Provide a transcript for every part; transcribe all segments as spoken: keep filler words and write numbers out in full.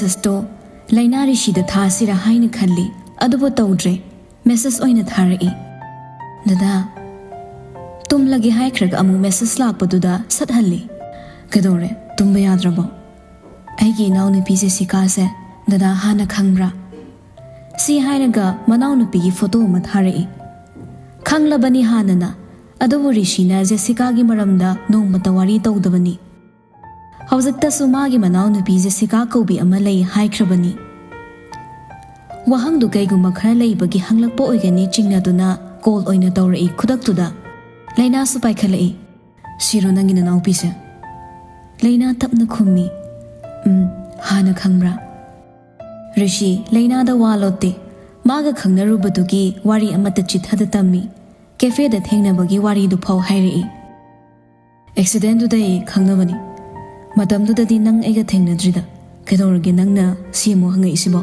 ꯃꯦꯁꯦꯖꯇꯣ ꯂꯩꯅꯥ ꯔꯤꯁꯤꯗ ꯊꯥꯁꯤꯔꯥ ꯍꯥꯏꯅ ꯈꯜꯂꯤ, ꯑꯗꯨꯕꯨ ꯇꯧꯗ꯭ꯔꯦ꯫ ꯃꯦꯁꯦꯖ ꯑꯣꯏꯅ ꯊꯥꯔꯛꯏ꯫ "ꯗꯗꯥ, ꯇꯨꯝꯂꯒꯦ ꯍꯥꯏꯈ꯭ꯔꯒ ꯑꯃꯨꯛ ꯃꯦꯁꯦꯖ ꯂꯥꯛꯄꯗꯨꯗ ꯁꯠ ꯍꯜꯂꯤ꯫ ꯀꯩꯗꯧꯔꯦ? ꯇꯨꯝꯕ ꯌꯥꯗ꯭ꯔꯕꯣ? ꯑꯩꯒꯤ ꯏꯅꯥꯎꯅꯨꯄꯤ ꯖꯦꯁꯤꯀꯥꯁꯦ ꯗꯗꯥ ꯍꯥꯟꯅ ꯈꯪꯕ꯭ꯔꯥ?" ꯁꯤ ꯍꯥꯏꯔꯒ ꯃꯅꯥꯎꯅꯨꯄꯤꯒꯤ ꯐꯣꯇꯣ ꯑꯃ ꯊꯥꯔꯛꯏ꯫ ꯈꯪꯂꯕꯅꯤ ꯍꯥꯟꯅꯅ, ꯑꯗꯨꯕꯨ ꯔꯤꯁꯤꯅ ꯖꯦꯁꯤꯀꯥꯒꯤ ꯃꯔꯝꯗ ꯅꯣꯡꯃꯇ ꯋꯥꯔꯤ ꯇꯧꯗꯕꯅꯤ꯫ ꯍꯧꯖꯤꯛꯇꯁꯨ ꯃꯥꯒꯤ ꯃꯅꯥꯎꯅꯨꯄꯤ ꯖꯦꯁꯤꯀꯥ ꯀꯧꯕꯤ ꯑꯃ ꯂꯩ ꯍꯥꯏꯈ꯭ꯔꯕꯅꯤ꯫ ꯋꯥꯍꯪꯗꯨ ꯀꯩꯒꯨꯝꯕ ꯈꯔ ꯂꯩꯕꯒꯤ ꯍꯪꯂꯛꯄ ꯑꯣꯏꯒꯅꯤ ꯆꯤꯡꯅꯗꯨꯅ ꯀꯣꯜ ꯑꯣꯏꯅ ꯇꯧꯔꯛꯏ ꯈꯨꯗꯛꯇꯨꯗ꯫ ꯂꯩꯅꯥꯁꯨ ꯄꯥꯏꯈꯠꯂꯛꯏ꯫ "ꯁꯤꯔꯣ ꯅꯪꯒꯤ ꯅꯅꯥꯎꯄꯤꯁꯦ?" ꯂꯩꯅꯥ ꯇꯞꯅ ꯈꯨꯝꯃꯤ꯫ "ꯎꯝ, ꯍꯥꯟꯅ ꯈꯪꯕ꯭ꯔꯥ?" ꯔꯤꯁꯤ ꯂꯩꯅꯥꯗ ꯋꯥ ꯂꯣꯠꯇꯦ꯫ ꯃꯥꯒ ꯈꯪꯅꯔꯨꯕꯗꯨꯒꯤ ꯋꯥꯔꯤ ꯑꯃꯠꯇ ꯆꯤꯊꯗ ꯇꯝꯃꯤ꯫ ꯀꯦꯐꯦꯗ ꯊꯦꯡꯅꯕꯒꯤ ꯋꯥꯔꯤꯗꯨ ꯐꯥꯎ ꯍꯥꯏꯔꯛꯏ꯫ "ꯑꯦꯛꯁꯤꯗꯦꯟꯗꯨꯗ ꯑꯩ ꯈꯪꯅꯕꯅꯤ꯫ ꯃꯇꯝꯗꯨꯗꯗꯤ ꯅꯪ ꯑꯩꯒ ꯊꯦꯡꯅꯗ꯭ꯔꯤꯗ꯫ ꯀꯩꯗꯧꯔꯒꯦ ꯅꯪꯅ ꯁꯤ ꯑꯃꯨꯛ ꯍꯪꯉꯛꯏꯁꯤꯕꯣ?"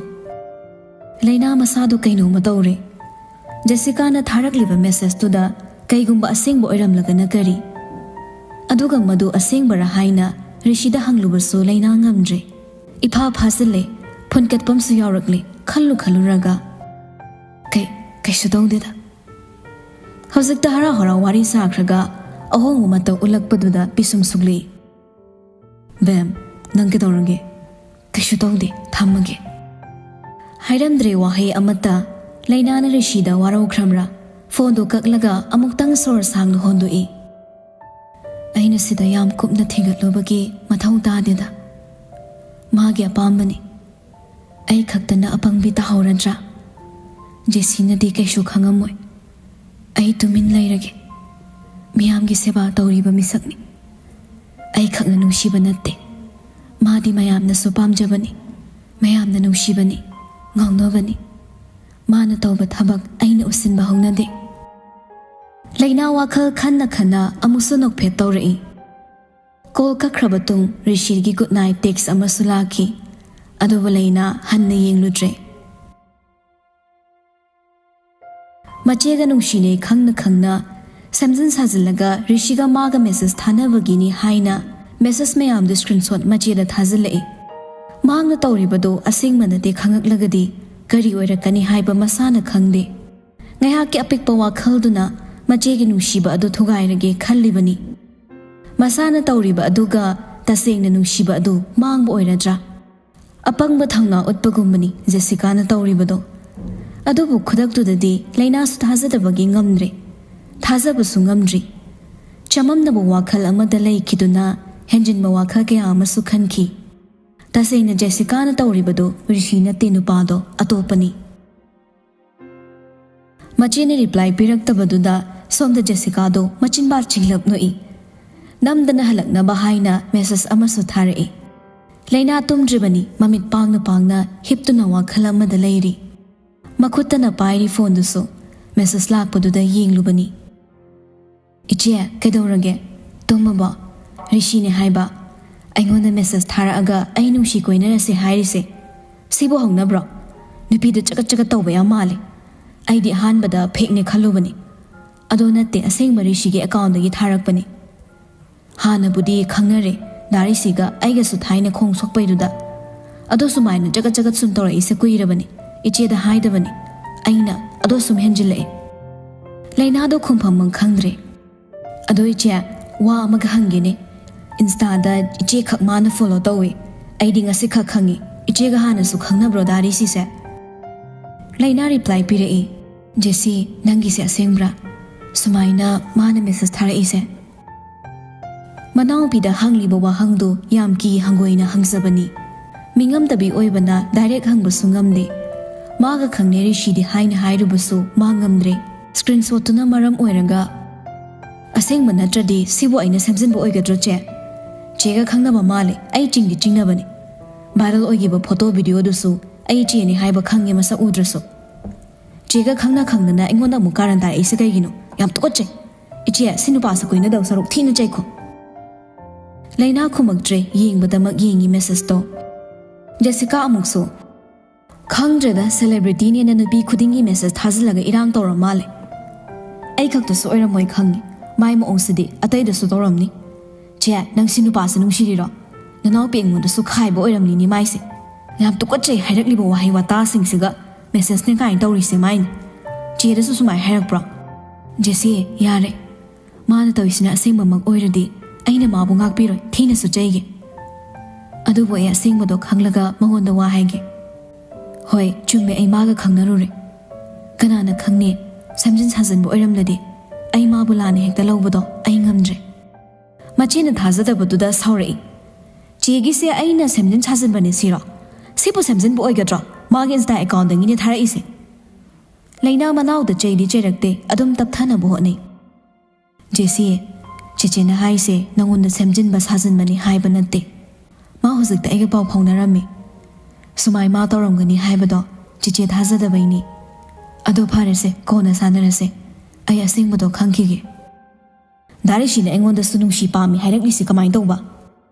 ꯂꯩꯅꯥ ꯃꯁꯥꯗꯨ ꯀꯩꯅꯣꯝꯃ ꯇꯧꯔꯦ꯫ ꯖꯦꯁꯤꯀꯥꯅ ꯊꯥꯔꯛꯂꯤꯕ ꯃꯦꯁꯦꯖꯇꯨꯗ ꯀꯩꯒꯨꯝꯕ ꯑꯁꯦꯡꯕ ꯑꯣꯏꯔꯝꯂꯒꯅ ꯀꯔꯤ? ꯑꯗꯨꯒ ꯃꯗꯨ ꯑꯁꯦꯡꯕꯔꯥ ꯍꯥꯏꯅ ꯔꯤꯁꯤꯗ ꯍꯪꯂꯨꯕꯁꯨ ꯂꯩꯅꯥ ꯉꯝꯗ꯭ꯔꯦ꯫ ꯏꯐꯥ ꯐꯥꯖꯤꯜꯂꯦ, ꯐꯨꯟꯀꯠꯄꯝꯁꯨ ꯌꯥꯎꯔꯛꯂꯦ, ꯈꯜꯂꯨ ꯈꯜꯂꯨꯔꯒ꯫ "ꯀꯩ, ꯀꯩꯁꯨ ꯇꯧꯗꯦꯗ"꯫ ꯍꯧꯖꯤꯛꯇ ꯍꯔꯥꯎ ꯍꯔꯥꯎ ꯋꯥꯔꯤ ꯁꯥꯈ꯭ꯔꯒ ꯑꯍꯣꯡꯕ ꯃꯇꯧ ꯎꯠꯂꯛꯄꯗꯨꯗ ꯄꯤꯁꯨꯝ ꯁꯨꯛꯂꯤ꯫ "ꯕꯦꯝ, ꯅꯪ ꯀꯩꯗꯧꯔꯒꯦ?" "ꯀꯩꯁꯨ ꯇꯧꯗꯦ, ꯊꯝꯃꯒꯦ"꯫ ꯍꯥꯏꯔꯝꯗ꯭ꯔꯦ ꯋꯥꯍꯩ ꯑꯃꯠꯇ꯫ ꯂꯩꯅꯥꯅ ꯔꯤꯁꯤꯗ ꯋꯥꯔꯧꯈ꯭ꯔꯝꯔꯥ? ꯐꯣꯟꯗꯨ ꯀꯛꯂꯒ ꯑꯃꯨꯛꯇꯪ ꯁꯣꯔ ꯁꯥꯡꯅ ꯍꯣꯟꯗꯣꯛꯏ꯫ "ꯑꯩꯅ ꯁꯤꯗ ꯌꯥꯝ ꯀꯨꯞꯅ ꯊꯤꯒꯠꯂꯨꯕꯒꯤ ꯃꯊꯧ ꯇꯥꯗꯦꯗ꯫ ꯃꯥꯒꯤ ꯑꯄꯥꯝꯕꯅꯤ꯫ ꯑꯩ ꯈꯛꯇꯅ ꯑꯄꯪꯕꯤ ꯇꯥꯍꯧꯔꯗ꯭ꯔꯥ? ꯖꯦꯁꯤꯅꯗꯤ ꯀꯩꯁꯨ ꯈꯪꯉꯝꯃꯣꯏ꯫ ꯑꯩ ꯇꯨꯃꯤꯟ ꯂꯩꯔꯒꯦ꯫ ꯃꯤꯌꯥꯝꯒꯤ ꯁꯦꯕꯥ ꯇꯧꯔꯤꯕ ꯃꯤꯁꯛꯅꯤ꯫ ꯑꯩꯈꯛꯅ ꯅꯨꯡꯁꯤꯕ ꯅꯠꯇꯦ꯫ ꯃꯥꯗꯤ ꯃꯌꯥꯝꯅꯁꯨ ꯄꯥꯝꯖꯕꯅꯤ꯫ ꯃꯌꯥꯝꯅ ꯅꯨꯡꯁꯤꯕꯅꯤ꯫ ꯉꯥꯎꯅꯕꯅꯤ꯫ ꯃꯥꯅ ꯇꯧꯕ ꯊꯕꯛ ꯑꯩꯅ ꯎꯁꯤꯟꯕ ꯍꯧꯅꯗꯦ"꯫ ꯂꯩꯅꯥ ꯋꯥꯈꯜ ꯈꯟꯅ ꯈꯟꯅ ꯑꯃꯨꯛꯁꯨ ꯅꯣꯛꯐꯦꯠ ꯇꯧꯔꯛꯏ꯫ ꯀꯣꯜ ꯀꯛꯈ꯭ꯔꯕ ꯇꯨꯡ ꯔꯤꯁꯤꯒꯤ ꯒꯨꯗ ꯅꯥꯏꯠ ꯇꯦꯛꯁ ꯑꯃꯁꯨ ꯂꯥꯛꯈꯤ꯫ ꯑꯗꯨꯕꯨ ꯂꯩꯅꯥ ꯍꯟꯅ ꯌꯦꯡꯂꯨꯗ꯭ꯔꯦ꯫ ꯃꯆꯦꯒ ꯅꯨꯡꯁꯤꯅꯩ ꯈꯪꯅ ꯈꯪꯅ ꯁꯦꯝꯖꯤꯟ ꯁꯥꯖꯤꯜꯂꯒ ꯔꯤꯁꯤꯒ ꯃꯥꯒ ꯃꯦꯁꯦꯖ ꯊꯥꯅꯕꯒꯤꯅꯤ ꯍꯥꯏꯅ ꯃꯦꯁꯦꯖ ꯃꯌꯥꯝꯗꯨ ꯁ꯭ꯀ꯭ꯔꯤꯟꯁꯣꯠ ꯃꯆꯦꯗ ꯊꯥꯖꯤꯜꯂꯛꯏ꯫ ꯃꯍꯥꯛꯅ ꯇꯧꯔꯤꯕꯗꯨ ꯑꯁꯦꯡꯕ ꯅꯠꯇꯦ ꯈꯪꯉꯛꯂꯒꯗꯤ ꯀꯔꯤ ꯑꯣꯏꯔꯛꯀꯅꯤ ꯍꯥꯏꯕ ꯃꯁꯥꯅ ꯈꯪꯗꯦ꯫ ꯉꯥꯏꯍꯥꯛꯀꯤ ꯑꯄꯤꯛꯄ ꯋꯥꯈꯜꯗꯨꯅ ꯃꯆꯦꯒꯤ ꯅꯨꯡꯁꯤꯕ ꯑꯗꯨ ꯊꯨꯒꯥꯏꯔꯒꯦ ꯈꯜꯂꯤꯕꯅꯤ꯫ ꯃꯁꯥꯅ ꯇꯧꯔꯤꯕ ꯑꯗꯨꯒ ꯇꯁꯦꯡꯅ ꯅꯨꯡꯁꯤꯕ ꯑꯗꯨ ꯃꯥꯡꯕ ꯑꯣꯏꯔꯗ꯭ꯔꯥ? ꯑꯄꯪꯕ ꯊꯧꯅꯥ ꯎꯠꯄꯒꯨꯝꯕꯅꯤ ꯖꯦꯁꯤꯀꯥꯅ ꯇꯧꯔꯤꯕꯗꯣ꯫ ꯑꯗꯨꯕꯨ ꯈꯨꯗꯛꯇꯨꯗꯗꯤ ꯂꯩꯅꯥꯁꯨ ꯊꯥꯖꯗꯕꯒꯤ ꯉꯝꯗ꯭ꯔꯦ꯫ ꯊꯥꯖꯕꯁꯨ ꯉꯝꯗ꯭ꯔꯤ꯫ ꯆꯃꯝꯅꯕ ꯋꯥꯈꯜ ꯑꯃꯗ ꯂꯩꯈꯤꯗꯨꯅ ꯍꯦꯟꯖꯤꯟꯕ ꯋꯥꯈꯜ ꯀꯌꯥ ꯑꯃꯁꯨ ꯈꯟꯈꯤ꯫ ꯇꯁꯦꯡꯅ ꯖꯦꯁꯤꯀꯥꯅ ꯇꯧꯔꯤꯕꯗꯨ ꯔꯤꯁꯤ ꯅꯠꯇꯦ, ꯅꯨꯄꯥꯗꯣ ꯑꯇꯣꯞꯄꯅꯤ꯫ ꯃꯆꯦꯅ ꯔꯤꯄ꯭ꯂꯥꯏ ꯄꯤꯔꯛꯇꯕꯗꯨꯗ ꯁꯣꯝꯗ ꯖꯦꯁꯤꯀꯥꯗꯣ ꯃꯆꯤꯟꯕꯥ ꯆꯤꯡꯂꯞ ꯅꯣꯛꯏ꯫ ꯅꯝꯗꯅ ꯍꯜꯂꯛꯅꯕ ꯍꯥꯏꯅ ꯃꯦꯁꯦꯖ ꯑꯃꯁꯨ ꯊꯥꯔꯛꯏ꯫ ꯂꯩꯅꯥ ꯇꯨꯝꯗ꯭ꯔꯤꯕꯅꯤ, ꯃꯃꯤꯠ ꯄꯥꯡꯅ ꯄꯥꯡꯅ ꯍꯤꯞꯇꯨꯅ ꯋꯥꯈꯜ ꯑꯃꯗ ꯂꯩꯔꯤ꯫ ꯃꯈꯨꯠꯇꯅ ꯄꯥꯏꯔꯤ ꯐꯣꯟꯗꯨꯁꯨ꯫ ꯃꯦꯁꯦꯖ ꯂꯥꯛꯄꯗꯨꯗ ꯌꯦꯡꯂꯨꯕꯅꯤ꯫ "ꯏꯆꯦ, ꯀꯩꯗꯧꯔꯒꯦ? ꯇꯨꯝꯃꯕꯣ? ꯔꯤꯁꯤꯅꯦ ꯍꯥꯏꯕ꯫ ꯑꯩꯉꯣꯟꯗ ꯃꯦꯁꯦꯖ ꯊꯥꯔꯛꯑꯒ ꯑꯩ ꯅꯨꯡꯁꯤ ꯀꯣꯏꯅꯔꯁꯦ ꯍꯥꯏꯔꯤꯁꯦ꯫ ꯁꯤꯕꯨ ꯍꯧꯅꯕ꯭ꯔꯣ? ꯅꯨꯄꯤꯗꯨ ꯆꯒꯠ ꯆꯒꯠ ꯇꯧꯕ ꯌꯥꯝ ꯃꯥꯜꯂꯦ꯫ ꯑꯩꯗꯤ ꯑꯍꯥꯟꯕꯗ ꯐꯦꯛꯅꯦ ꯈꯜꯂꯨꯕꯅꯤ꯫ ꯑꯗꯣ ꯅꯠꯇꯦ, ꯑꯁꯦꯡꯕ ꯔꯤꯁꯤꯒꯤ ꯑꯦꯀꯥꯎꯟꯗꯒꯤ ꯊꯥꯔꯛꯄꯅꯤ꯫ ꯍꯥꯟꯅꯕꯨꯗꯤ ꯈꯪꯅꯔꯦ ꯗꯥ ꯔꯤꯁꯤꯒ ꯑꯩꯒꯁꯨ ꯊꯥꯏꯅ ꯈꯣꯡ ꯁꯣꯛꯄꯩꯗꯨꯗ꯫ ꯑꯗꯣ ꯁꯨꯃꯥꯏꯅ ꯆꯒꯠ ꯆꯒꯠ ꯁꯨꯝ ꯇꯧꯔꯛꯏꯁꯦ ꯀꯨꯏꯔꯕꯅꯤ꯫ ꯏꯆꯦꯗ ꯍꯥꯏꯗꯕꯅꯤ꯫ ꯑꯩꯅ ꯑꯗꯣ ꯁꯨꯝ ꯍꯦꯟꯖꯤꯜꯂꯛꯑꯦ꯫" ꯂꯩꯅꯥꯗꯣ ꯈꯨꯝꯐꯝ ꯑꯃ ꯈꯪꯗ꯭ꯔꯦ꯫ "ꯑꯗꯣ ꯏꯆꯦ, ꯋꯥ ꯑꯃꯒ ꯍꯪꯒꯦꯅꯦ꯫ ꯏꯟꯁꯇꯥꯗ ꯏꯆꯦ ꯈꯛ ꯃꯥꯅ ꯐꯣꯂꯣ ꯇꯧꯋꯦ꯫ ꯑꯩꯗꯤ ꯉꯁꯤ ꯈꯛ ꯈꯪꯉꯤ꯫ ꯏꯆꯦꯒ ꯍꯥꯟꯅꯁꯨ ꯈꯪꯅꯕ꯭ꯔꯣ ꯗꯥ ꯔꯤꯁꯤꯁꯦ?" ꯂꯩꯅꯥ ꯔꯤꯄ꯭ꯂꯥꯏ ꯄꯤꯔꯛꯏ꯫ "ꯖꯦꯁꯤ, ꯅꯪꯒꯤꯁꯦ ꯑꯁꯦꯡꯕ꯭ꯔꯥ? ꯁꯨꯃꯥꯏꯅ ꯃꯥꯅ ꯃꯦꯁꯦꯖ ꯊꯥꯔꯛꯏꯁꯦ?" ꯃꯅꯥꯎꯄꯤꯗ ꯍꯪꯂꯤꯕ ꯋꯥꯍꯪꯗꯨ ꯌꯥꯝ ꯀꯤ ꯍꯪꯒꯣꯏꯅ ꯍꯪꯖꯕꯅꯤ꯫ ꯃꯤꯉꯝꯗꯕꯤ ꯑꯣꯏꯕꯅ ꯗꯥꯏꯔꯦꯛ ꯍꯪꯕꯁꯨ ꯉꯝꯗꯦ꯫ ꯃꯥꯒ ꯈꯪꯅꯩ ꯔꯤꯁꯤꯗꯤ ꯍꯥꯏꯅ ꯍꯥꯏꯔꯨꯕꯁꯨ ꯃꯥ ꯉꯝꯗ꯭ꯔꯦ꯫ ꯁ꯭ꯀ꯭ꯔꯤꯟꯁꯣꯠꯇꯨꯅ ꯃꯔꯝ ꯑꯣꯏꯔꯒ, "ꯑꯁꯦꯡꯕ ꯅꯠꯇ꯭ꯔꯗꯤ ꯁꯤꯕꯨ ꯑꯩꯅ ꯁꯦꯝꯖꯤꯟꯕ ꯑꯣꯏꯒꯗ꯭ꯔꯣ, ꯆꯦ? ꯆꯦꯒ ꯈꯪꯅꯕ ꯃꯥꯜꯂꯦ꯫ ꯑꯩ ꯆꯤꯡꯗꯤ ꯆꯤꯡꯅꯕꯅꯤ꯫ ꯚꯥꯏꯔꯦꯜ ꯑꯣꯏꯈꯤꯕ ꯐꯣꯇꯣ ꯚꯤꯗꯤꯑꯣꯗꯨꯁꯨ ꯑꯩ ꯆꯦꯅꯤ ꯍꯥꯏꯕ ꯈꯪꯉꯦ, ꯃꯁꯛ ꯎꯗ꯭ꯔꯁꯨ꯫ ꯆꯦꯒ ꯈꯪꯅ ꯈꯪꯅꯅ ꯑꯩꯉꯣꯟꯗ ꯑꯃꯨꯛ ꯀꯥꯔꯟ ꯇꯥꯔꯛꯏꯁꯦ ꯀꯩꯒꯤꯅꯣ? ꯌꯥꯝ ꯇꯨꯀꯠꯆꯩ꯫ ꯏꯆꯦ, ꯁꯤ ꯅꯨꯄꯥꯁꯦ ꯀꯣꯏꯅꯗꯧ ꯁꯔꯨꯛ ꯊꯤꯅ ꯆꯩꯈꯣ꯫" ꯂꯩꯅꯥ ꯈꯨꯝꯃꯛꯇ꯭ꯔꯦ, ꯌꯦꯡꯕꯗꯃꯛ ꯌꯦꯡꯉꯤ ꯃꯦꯁꯦꯖꯇꯣ꯫ ꯖꯦꯁꯤꯀꯥ ꯑꯃꯨꯛꯁꯨ, "ꯈꯪꯗ꯭ꯔꯦꯗ, ꯁꯦꯂꯦꯕ꯭ꯔꯤꯇꯤꯅꯦꯅ ꯅꯨꯄꯤ ꯈꯨꯗꯤꯡꯒꯤ ꯃꯦꯁꯦꯖ ꯊꯥꯖꯤꯜꯂꯒ ꯏꯔꯥꯡ ꯇꯧꯔ ꯃꯥꯜꯂꯦ꯫ ꯑꯩ ꯈꯛꯇꯁꯨ ꯑꯣꯏꯔꯝꯃꯣꯏ ꯈꯪꯉꯤ, ꯃꯥꯏ ꯃꯑꯣꯡꯁꯤꯗꯤ ꯑꯇꯩꯗꯁꯨ ꯇꯧꯔꯝꯅꯤ꯫ ꯆꯦ, ꯅꯪ ꯁꯤ ꯅꯨꯄꯥꯁꯦ ꯅꯨꯡꯁꯤꯔꯤꯔꯣ? "ꯅꯅꯥꯎꯄꯤ ꯑꯩꯉꯣꯟꯗꯁꯨ ꯈꯥꯏꯕ ꯑꯣꯏꯔꯝꯅꯤꯅꯦ ꯃꯥꯏꯁꯦ꯫ ꯌꯥꯝ ꯇꯨꯀꯠꯆꯩ ꯍꯥꯏꯔꯛꯂꯤꯕ ꯋꯥꯍꯩ ꯋꯥꯇꯥꯁꯤꯡꯁꯤꯒ ꯃꯦꯁꯦꯖꯅꯦ ꯀꯥꯏꯅ ꯇꯧꯔꯤꯁꯦ ꯃꯥꯏꯅ꯫ ꯆꯦꯗꯁꯨ ꯁꯨꯃꯥꯏꯅ ꯍꯥꯏꯔꯛꯄ꯭ꯔꯣ?" "ꯖꯦꯁꯤ, ꯌꯥꯔꯦ꯫ ꯃꯥꯅ ꯇꯧꯔꯤꯁꯤꯅ ꯑꯁꯦꯡꯕꯃꯛ ꯑꯣꯏꯔꯗꯤ ꯑꯩꯅ ꯃꯥꯕꯨ ꯉꯥꯛꯄꯤꯔꯣꯏ, ꯊꯤꯅꯁꯨ ꯆꯩꯒꯦ꯫ ꯑꯗꯨꯕꯨ ꯑꯩ ꯑꯁꯦꯡꯕꯗꯣ ꯈꯪꯂꯒ ꯃꯉꯣꯟꯗ ꯋꯥ ꯍꯥꯏꯒꯦ꯫ ꯍꯣꯏ, ꯆꯨꯝꯃꯦ, ꯑꯩ ꯃꯥꯒ ꯈꯪꯅꯔꯨꯔꯦ꯫ ꯀꯅꯥꯅ ꯈꯪꯅꯤ, ꯁꯦꯝꯖꯤꯟ ꯁꯥꯖꯤꯟꯕ ꯑꯣꯏꯔꯝꯂꯗꯤ ꯑꯩ ꯃꯥꯕꯨ ꯂꯥꯟꯅ ꯍꯦꯛꯇ ꯂꯧꯕꯗꯣ ꯑꯩ ꯉꯝꯗ꯭ꯔꯦ꯫" ꯃꯆꯦꯅ ꯊꯥꯖꯗꯕꯗꯨꯗ ꯁꯥꯎꯔꯛꯏ꯫ "ꯆꯦꯒꯤꯁꯦ ꯑꯩꯅ ꯁꯦꯝꯖꯤꯟ ꯁꯥꯖꯤꯟꯕꯅꯦ ꯁꯤꯔꯣ? ꯁꯤꯕꯨ ꯁꯦꯝꯖꯤꯟꯕ ꯑꯣꯏꯒꯗ꯭ꯔꯣ? ꯃꯥꯒꯤ ꯏꯟꯁꯇꯥ ꯑꯦꯀꯥꯎꯟꯗꯒꯤꯅꯦ ꯊꯥꯔꯛꯏꯁꯦ꯫" ꯂꯩꯅꯥ ꯃꯅꯥꯎꯗ ꯆꯩꯗꯤ ꯆꯩꯔꯛꯇꯦ, ꯑꯗꯨꯝ ꯇꯞꯊꯅꯕ ꯍꯣꯠꯅꯩ꯫ "ꯖꯦꯁꯤ, ꯆꯦꯆꯦꯅ ꯍꯥꯏꯁꯦ ꯅꯪꯉꯣꯟꯗ ꯁꯦꯝꯖꯤꯟꯕ ꯁꯥꯖꯤꯟꯕꯅꯤ ꯍꯥꯏꯕ ꯅꯠꯇꯦ꯫ ꯃꯥ ꯍꯧꯖꯤꯛꯇ ꯑꯩꯒ ꯄꯥꯎ ꯐꯥꯎꯅꯔꯝꯃꯤ꯫ ꯁꯨꯃꯥꯏ ꯃꯥ ꯇꯧꯔꯝꯒꯅꯤ ꯍꯥꯏꯕꯗꯣ ꯆꯦꯆꯦ ꯊꯥꯖꯗꯕꯩꯅꯤ꯫ ꯑꯗꯣ ꯐꯔꯦꯁꯦ, ꯀꯣꯟꯅ ꯁꯥꯟꯅꯔꯁꯦ꯫ ꯑꯩ ꯑꯁꯦꯡꯕꯗꯣ ꯈꯪꯈꯤꯒꯦ꯫" "ꯗꯥ ꯔꯤꯁꯤꯅ ꯑꯩꯉꯣꯟꯗꯁꯨ ꯅꯨꯡꯁꯤ ꯄꯥꯝꯃꯤ ꯍꯥꯏꯔꯛꯂꯤꯁꯤ ꯀꯃꯥꯏꯅ ꯇꯧꯕ?"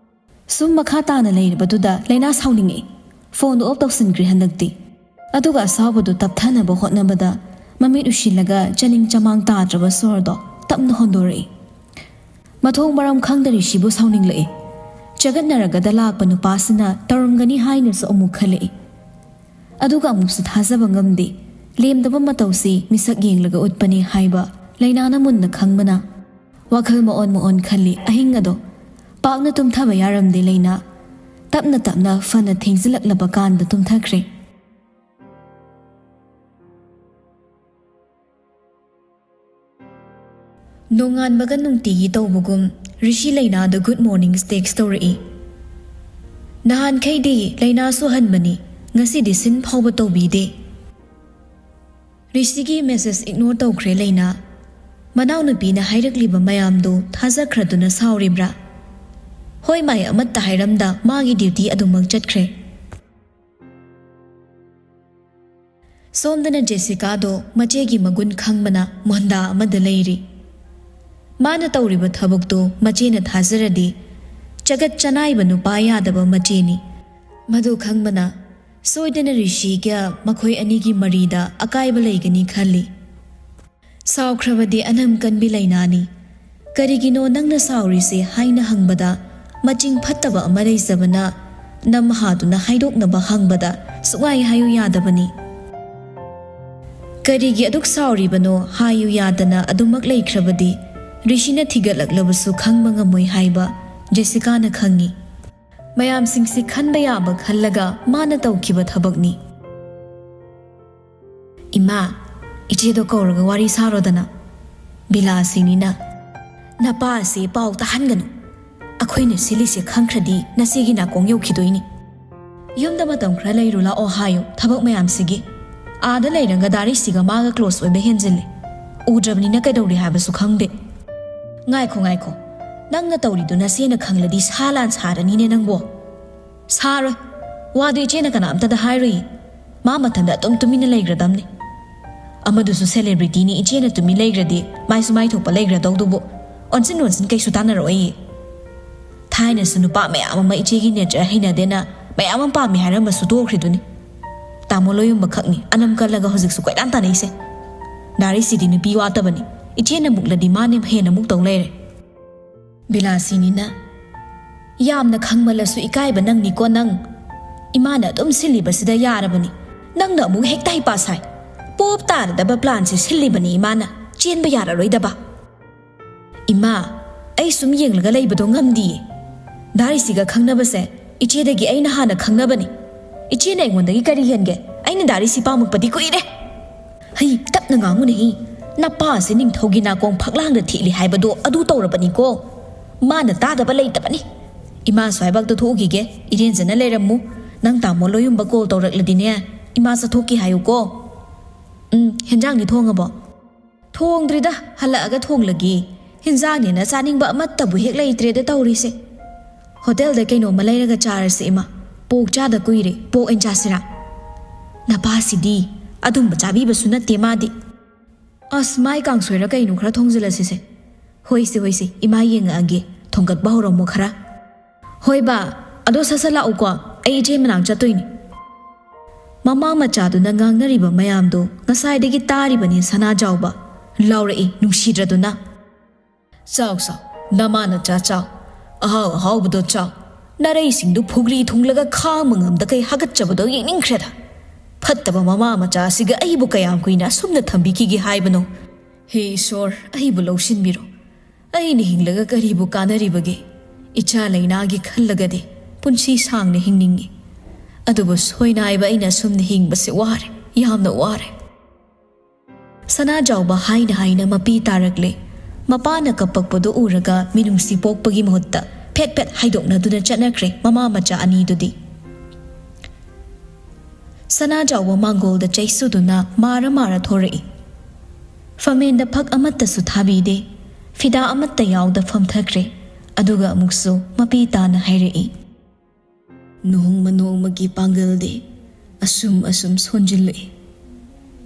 ꯁꯨꯝ ꯃꯈꯥ ꯇꯥꯅ ꯂꯩꯔꯕꯗꯨꯗ ꯂꯩꯅꯥ ꯁꯥꯎꯅꯤꯡꯉꯛꯏ꯫ ꯐꯣꯟꯗꯨ ꯑꯣꯐ ꯇꯧꯁꯤꯟꯈ꯭ꯔꯦ ꯍꯟꯗꯛꯇꯤ꯫ ꯑꯗꯨꯒ ꯑꯁꯥꯎꯕꯗꯨ ꯇꯞꯊꯅꯕ ꯍꯣꯠꯅꯕꯗ ꯃꯃꯤꯠ ꯎꯏꯁꯤꯜꯂꯒ ꯆꯅꯤꯡ ꯆꯃꯥꯡ ꯇꯥꯗ꯭ꯔꯕ ꯁꯣꯔꯗꯣ ꯇꯞꯅ ꯍꯣꯟꯗꯣꯔꯛꯏ꯫ ꯃꯊꯣꯡ ꯃꯔꯝ ꯈꯪꯗ ꯔꯤꯁꯤꯕꯨ ꯁꯥꯎꯅꯤꯡꯂꯛꯏ꯫ ꯆꯒꯠꯅꯔꯒꯗ ꯂꯥꯛꯄ ꯅꯨꯄꯥꯁꯤꯅ ꯇꯧꯔꯝꯒꯅꯤ ꯍꯥꯏꯅꯁꯨ ꯑꯃꯨꯛ ꯈꯜꯂꯛꯏ꯫ ꯑꯗꯨꯒ ꯑꯃꯨꯛꯁꯨ ꯊꯥꯖꯕ ꯉꯝꯗꯦ꯫ ꯂꯦꯝꯗꯕ ꯃꯇꯧꯁꯤ ꯃꯤꯁꯛ ꯌꯦꯡꯂꯒ ꯎꯠꯄꯅꯤ ꯍꯥꯏꯕ ꯂꯩꯅꯥꯅ ꯃꯨꯟꯅ ꯈꯪꯕꯅ ꯋꯥꯈꯜ ꯃꯑꯣꯟ ꯃꯑꯣꯟ ꯈꯜꯂꯤ꯫ ꯑꯍꯤꯡ ꯑꯗꯣ ꯄꯥꯛꯅ ꯇꯨꯝꯊꯕ ꯌꯥꯔꯝꯗꯦ ꯂꯩꯅꯥ꯫ ꯇꯞꯅ ꯇꯞꯅ ꯐꯅ ꯊꯦꯡꯖꯤꯜꯂꯛꯂꯕ ꯀꯥꯟꯗ ꯇꯨꯝꯊꯈ꯭ꯔꯦ꯫ ꯅꯣꯡꯉꯥꯟꯕꯒ ꯅꯨꯡꯇꯤꯒꯤ ꯇꯧꯕꯒꯨꯝ ꯔꯤꯁꯤ ꯂꯩꯅꯥꯗ ꯒꯨꯗ ꯃꯣꯔꯅꯤꯡ ꯇꯦꯛꯁ ꯇꯧꯔꯛꯏ꯫ ꯅꯍꯥꯟꯈꯩꯗꯤ ꯂꯩꯅꯥꯁꯨ ꯍꯟꯕꯅꯤ, ꯉꯁꯤꯗꯤ ꯁꯤꯟ ꯐꯥꯎꯕ ꯇꯧꯕꯤꯗꯦ꯫ ꯔꯤꯁꯤꯒꯤ ꯃꯦꯁꯦꯖ ꯏꯒꯅꯣꯔ ꯇꯧꯈ꯭ꯔꯦ ꯂꯩꯅꯥ꯫ ꯃꯅꯥꯎꯅꯨꯄꯤꯅ ꯍꯥꯏꯔꯛꯂꯤꯕ ꯃꯌꯥꯝꯗꯨ ꯊꯥꯖꯈ꯭ꯔꯗꯨꯅ ꯁꯥꯎꯔꯤꯕ꯭ꯔꯥ? ꯍꯣꯏ ꯃꯥꯏ ꯑꯃꯠꯇ ꯍꯥꯏꯔꯝꯗ ꯃꯥꯒꯤ ꯗ꯭ꯌꯨꯇꯤ ꯑꯗꯨꯃꯛ ꯆꯠꯈ꯭ꯔꯦ꯫ ꯁꯣꯝꯗꯅ ꯖꯦꯁꯤꯀꯥꯗꯣ ꯃꯆꯦꯒꯤ ꯃꯒꯨꯟ ꯈꯪꯕꯅ ꯃꯣꯟꯗꯥ ꯑꯃꯗ ꯂꯩꯔꯤ꯫ ꯃꯥꯅ ꯇꯧꯔꯤꯕ ꯊꯕꯛꯇꯣ ꯃꯆꯦꯅ ꯊꯥꯖꯔꯗꯤ ꯆꯒꯠ ꯆꯅꯥꯏꯕ ꯅꯨꯄꯥ ꯌꯥꯗꯕ ꯃꯆꯦꯅꯤ꯫ ꯃꯗꯨ ꯈꯪꯕꯅ ꯁꯣꯏꯗꯅ ꯔꯤꯁꯤꯒ ꯃꯈꯣꯏ ꯑꯅꯤꯒꯤ ꯃꯔꯤꯗ ꯑꯀꯥꯏꯕ ꯂꯩꯒꯅꯤ ꯈꯜꯂꯤ꯫ ꯁꯥꯎꯈ꯭ꯔꯕꯗꯤ ꯑꯅꯝ ꯀꯟꯕꯤ ꯂꯩꯅꯥꯅꯤ꯫ "ꯀꯔꯤꯒꯤꯅꯣ ꯅꯪꯅ ꯁꯥꯎꯔꯤꯁꯦ?" ꯍꯥꯏꯅ ꯍꯪꯕꯗ ꯃꯆꯤꯡ ꯐꯠꯇꯕ ꯑꯃ ꯂꯩꯖꯕꯅ ꯅꯝꯍꯥꯗꯨꯅ ꯍꯥꯏꯗꯣꯛꯅꯕ ꯍꯪꯕꯗ ꯁꯨꯛꯍꯥꯏ ꯍꯥꯏꯌꯨ ꯌꯥꯗꯕꯅꯤ꯫ ꯀꯔꯤꯒꯤ ꯑꯗꯨꯛ ꯁꯥꯎꯔꯤꯕꯅꯣ ꯍꯥꯏꯌꯨ ꯌꯥꯗꯅ ꯑꯗꯨꯃꯛ ꯂꯩꯈ꯭ꯔꯕꯗꯤ ꯔꯤꯁꯤꯅ ꯊꯤꯒꯠꯂꯛꯂꯕꯁꯨ ꯈꯪꯕ ꯉꯝꯃꯣꯏ ꯍꯥꯏꯕ ꯖꯦꯁꯤꯀꯥꯅ ꯈꯪꯏ꯫ ꯃꯌꯥꯝꯁꯤꯡꯁꯤ ꯈꯟꯕ ꯌꯥꯕ ꯈꯜꯂꯒ ꯃꯥꯅ ꯇꯧꯈꯤꯕ ꯊꯕꯛꯅꯤ꯫ "ꯏꯃꯥ, ꯏꯆꯦꯗꯣ ꯀꯧꯔꯒ ꯋꯥꯔꯤ ꯁꯥꯔꯣꯗꯅ꯫" ꯕꯤꯂꯥꯁꯤꯅꯤꯅ, "ꯅꯄꯥ ꯑꯁꯤ ꯄꯥꯎ ꯇꯥꯍꯟꯒꯅꯨ꯫ ꯑꯩꯈꯣꯏꯅ ꯁꯤꯜꯂꯤꯁꯦ ꯈꯪꯈ꯭ꯔꯗꯤ ꯅꯆꯦꯒꯤ ꯅꯥꯀꯣꯡ ꯌꯧꯈꯤꯗꯣꯏꯅꯤ꯫ ꯌꯨꯝꯗ ꯃꯇꯝ ꯈꯔ ꯂꯩꯔꯨ ꯂꯥꯛꯑꯣ ꯍꯥꯏꯌꯨ ꯊꯕꯛ ꯃꯌꯥꯝꯁꯤꯒꯤ꯫ ꯑꯥꯗ ꯂꯩꯔꯒ ꯗꯥꯔꯤꯁꯤꯒ ꯃꯥꯒ ꯀ꯭ꯂꯣꯁ ꯑꯣꯏꯕ ꯍꯦꯟꯖꯤꯜꯂꯦ꯫ ꯎꯗ꯭ꯔꯕꯅꯤꯅ ꯀꯩꯗꯧꯔꯤ ꯍꯥꯏꯕꯁꯨ ꯈꯪꯗꯦ꯫" "ꯉꯥꯏꯈꯣ, ꯉꯥꯏꯈꯣ꯫ ꯅꯪꯅ ꯇꯧꯔꯤꯗꯨ ꯅꯆꯦꯅ ꯈꯪꯂꯗꯤ ꯁꯥ ꯂꯥꯟ ꯁꯥꯔꯅꯤꯅꯦ ꯅꯪꯕꯣ꯫" "ꯁꯥꯔꯣꯏ꯫ ꯋꯥꯗꯨ ꯏꯆꯦꯅ ꯀꯅꯥꯝꯇꯗ ꯍꯥꯏꯔꯣꯏꯌꯦ꯫ ꯃꯥ ꯃꯊꯟꯇ ꯑꯗꯨꯝ ꯇꯨꯃꯤꯟꯅ ꯂꯩꯈ꯭ꯔꯗꯝꯅꯤ꯫ ꯑꯃꯗꯨꯁꯨ ꯁꯦꯂꯦꯕ꯭ꯔꯤꯇꯤꯅꯤ, ꯏꯆꯦꯅ ꯇꯨꯃꯤꯟ ꯂꯩꯈ꯭ꯔꯗꯤ ꯃꯥꯏꯁꯨ ꯃꯥꯏ ꯊꯣꯛꯄ ꯂꯩꯈ꯭ꯔꯗꯧꯗꯨꯕꯨ꯫ ꯑꯣꯟꯁꯤꯟ ꯑꯣꯟꯁꯤꯟ ꯀꯩꯁꯨ ꯇꯥꯟꯅꯔꯛꯑꯣꯏꯌꯦ꯫ ꯊꯥꯏꯅꯁꯨ ꯅꯨꯄꯥ ꯃꯌꯥꯝ ꯑꯃ ꯏꯆꯦꯒꯤ ꯅꯦꯆꯔ ꯍꯩꯅꯗꯦꯅ ꯃꯌꯥꯝ ꯑꯃ ꯄꯥꯝꯃꯤ ꯍꯥꯏꯔꯝꯕꯁꯨ ꯇꯣꯛꯈ꯭ꯔꯤꯗꯨꯅꯤ꯫ ꯇꯥꯃꯣ ꯂꯣꯌꯨꯝꯕ ꯈꯛꯅꯤ ꯑꯅꯝ ꯀꯜꯂꯒ ꯍꯧꯖꯤꯛꯁꯨ ꯀꯣꯏꯇꯥꯟ ꯇꯥꯟꯅꯩꯁꯦ꯫ ꯗꯥꯔꯤꯁꯤꯗꯤ ꯅꯨꯄꯤ ꯋꯥꯠꯇꯕꯅꯤ꯫ ꯏꯆꯦꯅ ꯃꯨꯛꯂꯗꯤ ꯃꯥꯅ ꯍꯦꯟꯅ ꯃꯨꯛꯇꯧ ꯂꯩꯔꯦ꯫" ꯕꯤꯂꯥꯁꯤꯅꯤꯅ, "ꯌꯥꯝꯅ ꯈꯪꯃꯜꯂꯁꯨ ꯏꯀꯥꯏꯕ ꯅꯪꯅꯤꯀꯣ ꯅꯪ꯫ ꯏꯃꯥꯅ ꯑꯗꯨꯝ ꯁꯤꯜꯂꯤꯕꯁꯤꯗ ꯌꯥꯔꯕꯅꯤ꯫ ꯅꯪꯅ ꯑꯃꯨꯛ ꯍꯦꯛꯇ ꯍꯩꯄꯥ ꯁꯥꯏ꯫ ꯄꯣꯞ ꯇꯥꯔꯗꯕ ꯄ꯭ꯂꯥꯟꯁꯦ ꯁꯤꯜꯂꯤꯕꯅꯤ ꯏꯃꯥꯅ, ꯆꯦꯟꯕ ꯌꯥꯔꯔꯣꯏꯗꯕ꯫" "ꯏꯃꯥ, ꯑꯩ ꯁꯨꯝ ꯌꯦꯡꯂꯒ ꯂꯩꯕꯗꯣ ꯉꯝꯗꯤꯌꯦ꯫ ꯗꯥꯔꯤꯁꯤꯒ ꯈꯪꯅꯕꯁꯦ ꯏꯆꯦꯗꯒꯤ ꯑꯩꯅ ꯍꯥꯟꯅ ꯈꯪꯅꯕꯅꯤ꯫ ꯏꯆꯦꯅ ꯑꯩꯉꯣꯟꯗꯒꯤ ꯀꯔꯤ ꯍꯦꯟꯒꯦ? ꯑꯩꯅ ꯗꯥꯔꯤꯁꯤ ꯄꯥꯝꯃꯛꯄꯗꯤ ꯀꯨꯏꯔꯦ꯫" "ꯍꯩ, ꯇꯞꯅ ꯉꯥꯡꯉꯨꯅꯦꯍꯦ꯫ ꯅꯄꯥ ꯑꯁꯤ ꯅꯤꯡꯊꯧꯒꯤ ꯅꯥꯀꯣꯡ ꯐꯛꯂꯥꯡꯗ ꯊꯦꯠꯂꯤ ꯍꯥꯏꯕꯗꯣ ꯑꯗꯨ ꯇꯧꯔꯕꯅꯤꯀꯣ꯫ ꯃꯥꯅ ꯇꯥꯗꯕ ꯂꯩꯇꯕꯅꯤ꯫ ꯏꯃꯥ ꯁ꯭ꯋꯥꯏꯕꯛꯇ ꯊꯣꯛꯎꯈꯤꯒꯦ, ꯏꯔꯦꯟꯖꯅ ꯂꯩꯔꯝꯃꯨ꯫ ꯅꯪ ꯇꯥꯃꯣ ꯂꯣꯌꯨꯝꯕ ꯀꯣꯜ ꯇꯧꯔꯛꯂꯗꯤꯅꯦ, ꯏꯃꯥ ꯆꯠꯊꯣꯛꯀꯦ ꯍꯥꯏꯌꯨꯀꯣ꯫ ꯎꯝ, ꯍꯦꯟꯖꯥꯡꯗꯤ ꯊꯣꯡꯉꯕꯣ?" "ꯊꯣꯡꯗ꯭ꯔꯤꯗ, ꯍꯜꯂꯛꯑꯒ ꯊꯣꯡꯂꯒꯦ꯫ ꯍꯤꯟꯖꯥꯡꯅꯦꯅ ꯆꯥꯅꯤꯡꯕ ꯑꯃꯠꯇꯕꯨ ꯍꯦꯛ ꯂꯩꯇ꯭ꯔꯦꯗ ꯇꯧꯔꯤꯁꯦ꯫ ꯍꯣꯇꯦꯜꯗ ꯀꯩꯅꯣꯝꯃ ꯂꯩꯔꯒ ꯆꯥꯔꯁꯦ ꯏꯃꯥ꯫ ꯄꯣꯛ ꯆꯥꯗ ꯀꯨꯏꯔꯦ, ꯄꯣꯛ ꯑꯣꯏꯅ ꯆꯥꯁꯤꯔꯥ?" "ꯅꯄꯥꯁꯤꯗꯤ ꯑꯗꯨꯝꯕ ꯆꯥꯕꯤꯕꯁꯨ ꯅꯠꯇꯦ ꯃꯥꯗꯤ꯫" "ꯑꯁ, ꯃꯥꯏ ꯀꯥꯡꯁꯣꯏꯔ ꯀꯩꯅꯣ ꯈꯔ ꯊꯣꯡꯖꯤꯜꯂꯁꯤꯁꯦ꯫" "ꯍꯣꯏꯁꯦ, ꯍꯣꯏꯁꯦ, ꯏꯃꯥ ꯌꯦꯡꯉꯛꯑꯒꯦ꯫ ꯊꯣꯡꯒꯠꯄ ꯍꯧꯔꯝꯃꯣ ꯈꯔ꯫" "ꯍꯣꯏ ꯕꯥ, ꯑꯗꯣ ꯁꯠ ꯁꯠ ꯂꯥꯛꯎꯀꯣ, ꯑꯩ ꯏꯆꯦ ꯃꯅꯥꯛ ꯆꯠꯇꯣꯏꯅꯤ꯫" ꯃꯃꯥ ꯃꯆꯥꯗꯨꯅ ꯉꯥꯡꯅꯔꯤꯕ ꯃꯌꯥꯝꯗꯨ ꯉꯁꯥꯏꯗꯒꯤ ꯇꯥꯔꯤꯕꯅꯤ ꯁꯅꯥꯖꯥꯎꯕ꯫ ꯂꯥꯎꯔꯛꯏ ꯅꯨꯡꯁꯤꯗ꯭ꯔꯗꯨꯅ꯫ "ꯆꯥꯎ ꯆꯥꯎ, ꯅꯃꯥ ꯅꯆꯥ ꯆꯥꯎ꯫ ꯑꯍꯥꯎ ꯑꯍꯥꯎꯕꯗꯣ ꯆꯥꯎ꯫ ꯅꯥꯔꯩꯁꯤꯡꯗꯨ ꯐꯨꯒ꯭ꯔꯤ ꯊꯨꯡꯂꯒ ꯈꯥꯡꯕ ꯉꯝꯗꯈꯩ ꯍꯥꯒꯠꯆꯕꯗꯣ ꯌꯦꯡꯅꯤꯡꯈ꯭ꯔꯦꯗ꯫ ꯐꯠꯇꯕ ꯃꯃꯥ ꯃꯆꯥ ꯑꯁꯤꯒ ꯑꯩꯕꯨ ꯀꯌꯥꯝ ꯀꯨꯏꯅ ꯑꯁꯨꯝꯅ ꯊꯝꯕꯤꯈꯤꯒꯦ ꯍꯥꯏꯕꯅꯣ? ꯍꯦ ꯏꯁꯣꯔ, ꯑꯩꯕꯨ ꯂꯧꯁꯤꯟꯕꯤꯔꯣ꯫ ꯑꯩꯅ ꯍꯤꯡꯂꯒ ꯀꯔꯤꯕꯨ ꯀꯥꯟꯅꯔꯤꯕꯒꯦ? ꯏꯆꯥ ꯂꯩꯅꯥꯒꯤ ꯈꯜꯂꯒꯗꯤ ꯄꯨꯟꯁꯤ ꯁꯥꯡꯅ ꯍꯤꯡꯅꯤꯡꯏ꯫ ꯑꯗꯨꯕꯨ ꯁꯣꯏꯅꯥꯏꯕ ꯑꯩꯅ ꯑꯁꯨꯝꯅ ꯍꯤꯡꯕꯁꯦ ꯋꯥꯔꯦ, ꯌꯥꯝꯅ ꯋꯥꯔꯦ꯫ ꯁꯅꯥꯖꯥꯎꯕ ꯍꯥꯏꯅ ꯍꯥꯏꯅ ꯃꯄꯤ ꯇꯥꯔꯛꯂꯦ꯫ ꯃꯄꯥꯅ ꯀꯞꯄꯛꯄꯗꯨ ꯎꯔꯒ ꯃꯤꯅꯨꯡꯁꯤ ꯄꯣꯛꯄꯒꯤ ꯃꯍꯨꯠꯇ ꯐꯦꯠ ꯐꯦꯠ ꯍꯥꯏꯗꯣꯛꯅꯗꯨꯅ ꯆꯠꯅꯈ꯭ꯔꯦ ꯃꯃꯥ ꯃꯆꯥ ꯑꯅꯤꯗꯨꯗꯤ꯫ ꯁꯅꯥꯖꯥꯎꯕ ꯃꯥꯡꯒꯣꯜꯗ ꯆꯩꯁꯨꯗꯨꯅ ꯃꯥꯔ ꯃꯥꯔ ꯊꯣꯔꯛꯏ꯫ ꯐꯃꯦꯟꯗ ꯐꯛ ꯑꯃꯠꯇꯁꯨ ꯊꯥꯕꯤꯗꯦ꯫ ꯐꯤꯗꯥ ꯑꯃꯠꯇ ꯌꯥꯎꯗ ꯐꯝꯊꯈ꯭ꯔꯦ꯫ ꯑꯗꯨꯒ ꯑꯃꯨꯛꯁꯨ ꯃꯄꯤ ꯇꯥꯅ ꯍꯥꯏꯔꯛꯏ, "ꯅꯣꯡꯃ ꯅꯣꯡꯃꯒꯤ ꯄꯥꯡꯒꯜꯗꯤ ꯑꯁꯨꯝ ꯑꯁꯨꯝ ꯁꯣꯟꯖꯤꯜꯂꯛꯏ꯫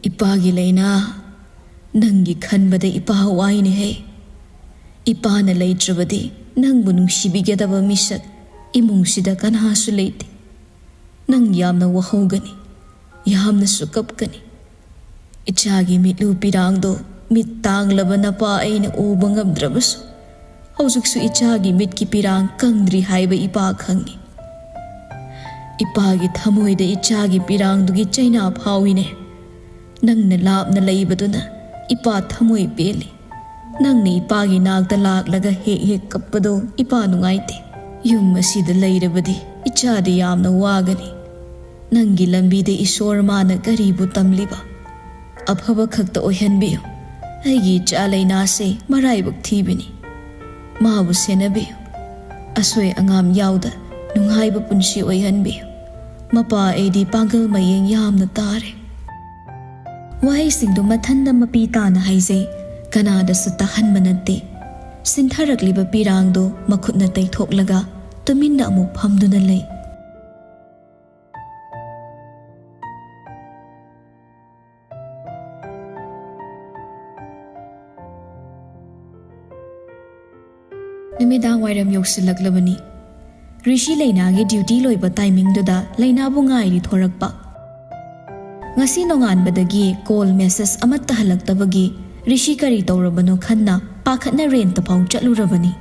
ꯏꯄꯥꯒꯤ ꯂꯥꯏꯅꯥ, ꯅꯪꯒꯤ ꯈꯟꯕꯗ ꯏꯄꯥ ꯋꯥꯏꯅꯦꯍꯦ꯫ ꯏꯄꯥꯅ ꯂꯩꯇ꯭ꯔꯕꯗꯤ ꯅꯪꯕꯨ ꯅꯨꯡꯁꯤꯕꯤꯒꯗꯕ ꯃꯤꯁꯛ ꯏꯃꯨꯡꯁꯤꯗ ꯀꯅꯥꯁꯨ ꯂꯩꯇꯦ꯫ ꯅꯪ ꯌꯥꯝꯅ ꯋꯥꯍꯧꯒꯅꯤ, ꯌꯥꯝꯅꯁꯨ ꯀꯞꯀꯅꯤ꯫ ꯏꯆꯥꯒꯤ ꯃꯤꯠꯂꯨ ꯄꯤꯔꯥꯡꯗꯣ ꯃꯤꯠ ꯇꯥꯡꯂꯕ ꯅꯄꯥ ꯑꯩꯅ ꯎꯕ ꯉꯝꯗ꯭ꯔꯕꯁꯨ, ꯍꯧꯖꯤꯛꯁꯨ ꯏꯆꯥꯒꯤ ꯃꯤꯠꯀꯤ ꯄꯤꯔꯥꯡ ꯀꯪꯗ꯭ꯔꯤ ꯍꯥꯏꯕ ꯏꯄꯥ ꯈꯪꯏ꯫ ꯏꯄꯥꯒꯤ ꯊꯃꯣꯏꯗ ꯏꯆꯥꯒꯤ ꯄꯤꯔꯥꯡꯗꯨꯒꯤ ꯆꯩꯅꯥ ꯐꯥꯎꯏꯅꯦ꯫ ꯅꯪꯅ ꯂꯥꯞꯅ ꯂꯩꯕꯗꯨꯅ ꯏꯄꯥ ꯊꯃꯣꯏ ꯄꯦꯜꯂꯤ꯫ ꯅꯪꯅ ꯏꯄꯥꯒꯤ ꯅꯥꯛꯇ ꯂꯥꯛꯂꯒ ꯍꯦꯛ ꯍꯦꯛ ꯀꯞꯄꯗꯣ ꯏꯄꯥ ꯅꯨꯡꯉꯥꯏꯇꯦ꯫ ꯌꯨꯝ ꯑꯁꯤꯗ ꯂꯩꯔꯕꯗꯤ ꯏꯆꯥꯗꯤ ꯌꯥꯝꯅ ꯋꯥꯒꯅꯤ꯫ ꯅꯪꯒꯤ ꯂꯝꯕꯤꯗ ꯏꯁꯣꯔ ꯃꯥꯅ ꯀꯔꯤꯕꯨ ꯇꯝꯂꯤꯕ? ꯑꯐꯕ ꯈꯛꯇ ꯑꯣꯏꯍꯟꯕꯤꯌꯨ꯫ ꯑꯩꯒꯤ ꯏꯆꯥ ꯂꯩꯅꯥꯁꯦ ꯃꯔꯥꯏꯕꯛ ꯊꯤꯕꯅꯤ꯫ ꯃꯥꯕꯨ ꯁꯦꯟꯅꯕꯤꯌꯨ꯫ ꯑꯁꯣꯏ ꯑꯉꯥꯝ ꯌꯥꯎꯗ ꯅꯨꯡꯉꯥꯏꯕ ꯄꯨꯟꯁꯤ ꯑꯣꯏꯍꯟꯕꯤꯌꯨ꯫ ꯃꯄꯥ ꯑꯩꯗꯤ ꯄꯥꯡꯒꯜ ꯃꯌꯦꯡ ꯌꯥꯝꯅ ꯇꯥꯔꯦ꯫" ꯋꯥꯍꯩꯁꯤꯡꯗꯨ ꯃꯊꯟꯗ ꯃꯄꯤ ꯇꯥꯅ ꯍꯥꯏꯖꯩ꯫ ꯀꯅꯥꯗꯁꯨ ꯇꯥꯍꯟꯕ ꯅꯠꯇꯦ꯫ ꯁꯤꯟꯊꯔꯛꯂꯤꯕ ꯄꯤꯔꯥꯡꯗꯨ ꯃꯈꯨꯠꯅ ꯇꯩꯊꯣꯛꯂꯒ ꯇꯨꯃꯤꯟꯅ ꯑꯃꯨꯛ ꯐꯝꯗꯨꯅ ꯂꯩ꯫ ꯅꯨꯃꯤꯗꯥꯡ ꯋꯥꯏꯔꯝ ꯌꯧꯁꯤꯜꯂꯛꯂꯕꯅꯤ꯫ ꯔꯤꯁꯤ ꯂꯩꯅꯥꯒꯤ ꯗ꯭ꯌꯨꯇꯤ ꯂꯣꯏꯕ ꯇꯥꯏꯃꯤꯡꯗꯨꯗ ꯂꯩꯅꯥꯕꯨ ꯉꯥꯏꯔꯤ ꯊꯣꯔꯛꯄ꯫ ꯉꯁꯤ ꯅꯣꯡꯉꯥꯟꯕꯗꯒꯤ ꯀꯣꯜ ꯃꯦꯁꯦꯖ ꯑꯃꯠꯇ ꯍꯜꯂꯛꯇꯕꯒꯤ ꯔꯤꯁꯤ ꯀꯔꯤ ꯇꯧꯔꯕꯅꯣ ꯈꯟꯅ ꯄꯥꯈꯠꯅ ꯔꯦꯟꯇ ꯐꯥꯎ ꯆꯠꯂꯨꯔꯕꯅꯤ꯫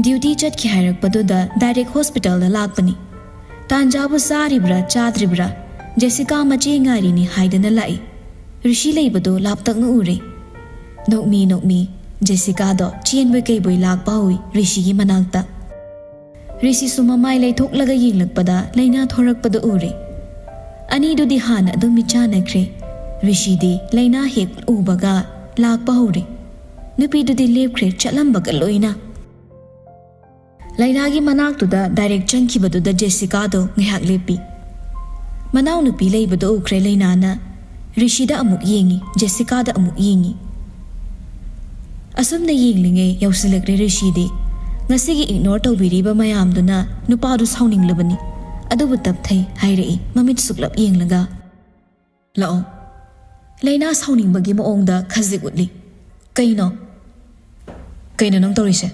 ꯗ꯭ꯌꯨꯇꯤ ꯆꯠꯈꯤ ꯍꯥꯏꯔꯛꯄꯗꯨꯗ ꯗꯥꯏꯔꯦꯛ ꯍꯣꯁꯄꯤꯇꯥꯜꯗ ꯂꯥꯛꯄꯅꯤ꯫ ꯇꯥꯟꯖꯥꯕꯨ ꯆꯥꯔꯤꯕ꯭ꯔꯥ ꯆꯥꯗ꯭ꯔꯤꯕ꯭ꯔꯥ, ꯖꯦꯁꯤꯀꯥ ꯃꯆꯦ ꯉꯥꯏꯔꯤꯅꯤ ꯍꯥꯏꯗꯅ ꯂꯥꯛꯏ꯫ ꯔꯤꯁꯤ ꯂꯩꯕꯗꯨ ꯂꯥꯞꯇꯛꯅ ꯎꯔꯦ꯫ ꯅꯣꯛꯃꯤ ꯅꯣꯛꯃꯤ ꯖꯦꯁꯤꯀꯥꯗꯣ ꯆꯦꯟꯕꯣꯏ ꯀꯩꯕꯣꯏ ꯂꯥꯛꯄ ꯍꯧꯏ ꯔꯤꯁꯤꯒꯤ ꯃꯅꯥꯛꯇ꯫ ꯔꯤꯁꯤꯁꯨ ꯃꯃꯥꯏ ꯂꯩꯊꯣꯛꯂꯒ ꯌꯦꯡꯂꯛꯄꯗ ꯂꯩꯅꯥ ꯊꯣꯔꯛꯄꯗꯨ ꯎꯔꯦ꯫ ꯑꯅꯤꯗꯨꯗꯤ ꯍꯥꯟꯅ ꯑꯗꯨꯝ ꯃꯤꯠꯆꯥꯟꯅꯈ꯭ꯔꯦ꯫ ꯔꯤꯁꯤꯗꯤ ꯂꯩꯅꯥ ꯍꯦꯛ ꯎꯕꯒ ꯂꯥꯛꯄ ꯍꯧꯔꯦ꯫ ꯅꯨꯄꯤꯗꯨꯗꯤ ꯂꯦꯞꯈ꯭ꯔꯦ ꯆꯠꯂꯝꯕꯒ ꯂꯣꯏꯅ꯫ ꯂꯩꯅꯥꯒꯤ ꯃꯅꯥꯛꯇꯨꯗ ꯗꯥꯏꯔꯦꯛ ꯆꯪꯈꯤꯕꯗꯨꯗ ꯖꯦꯁꯤꯀꯥꯗꯣ ꯉꯥꯏꯍꯥꯛ ꯂꯦꯞꯄꯤ꯫ ꯃꯅꯥꯎꯅꯨꯄꯤ ꯂꯩꯕꯗꯣ ꯎꯈ꯭ꯔꯦ ꯂꯩꯅꯥꯅ꯫ ꯔꯤꯁꯤꯗ ꯑꯃꯨꯛ ꯌꯦꯡꯉꯤ, ꯖꯦꯁꯤꯀꯥꯗ ꯑꯃꯨꯛ ꯌꯦꯡꯉꯤ꯫ ꯑꯁꯨꯝꯅ ꯌꯦꯡꯂꯤꯉꯩ ꯌꯧꯁꯤꯜꯂꯛꯂꯦ ꯔꯤꯁꯤꯗꯤ꯫ ꯉꯁꯤꯒꯤ ꯏꯒꯅꯣꯔ ꯇꯧꯕꯤꯔꯤꯕ ꯃꯌꯥꯝꯗꯨꯅ ꯅꯨꯄꯥꯗꯨ ꯁꯥꯎꯅꯤꯡꯂꯕꯅꯤ꯫ ꯑꯗꯨꯕꯨ ꯇꯞꯊꯩ ꯍꯥꯏꯔꯛꯏ ꯃꯃꯤꯠ ꯁꯨꯛꯂꯞ ꯌꯦꯡꯂꯒ꯫ "ꯂꯥꯛꯑꯣ꯫" ꯂꯩꯅꯥ ꯁꯥꯎꯅꯤꯡꯕꯒꯤ ꯃꯑꯣꯡꯗ ꯈꯖꯤꯛ ꯎꯠꯂꯤ꯫ "ꯀꯩꯅꯣ? ꯀꯩꯅꯣ ꯅꯪ ꯇꯧꯔꯤꯁꯦ?"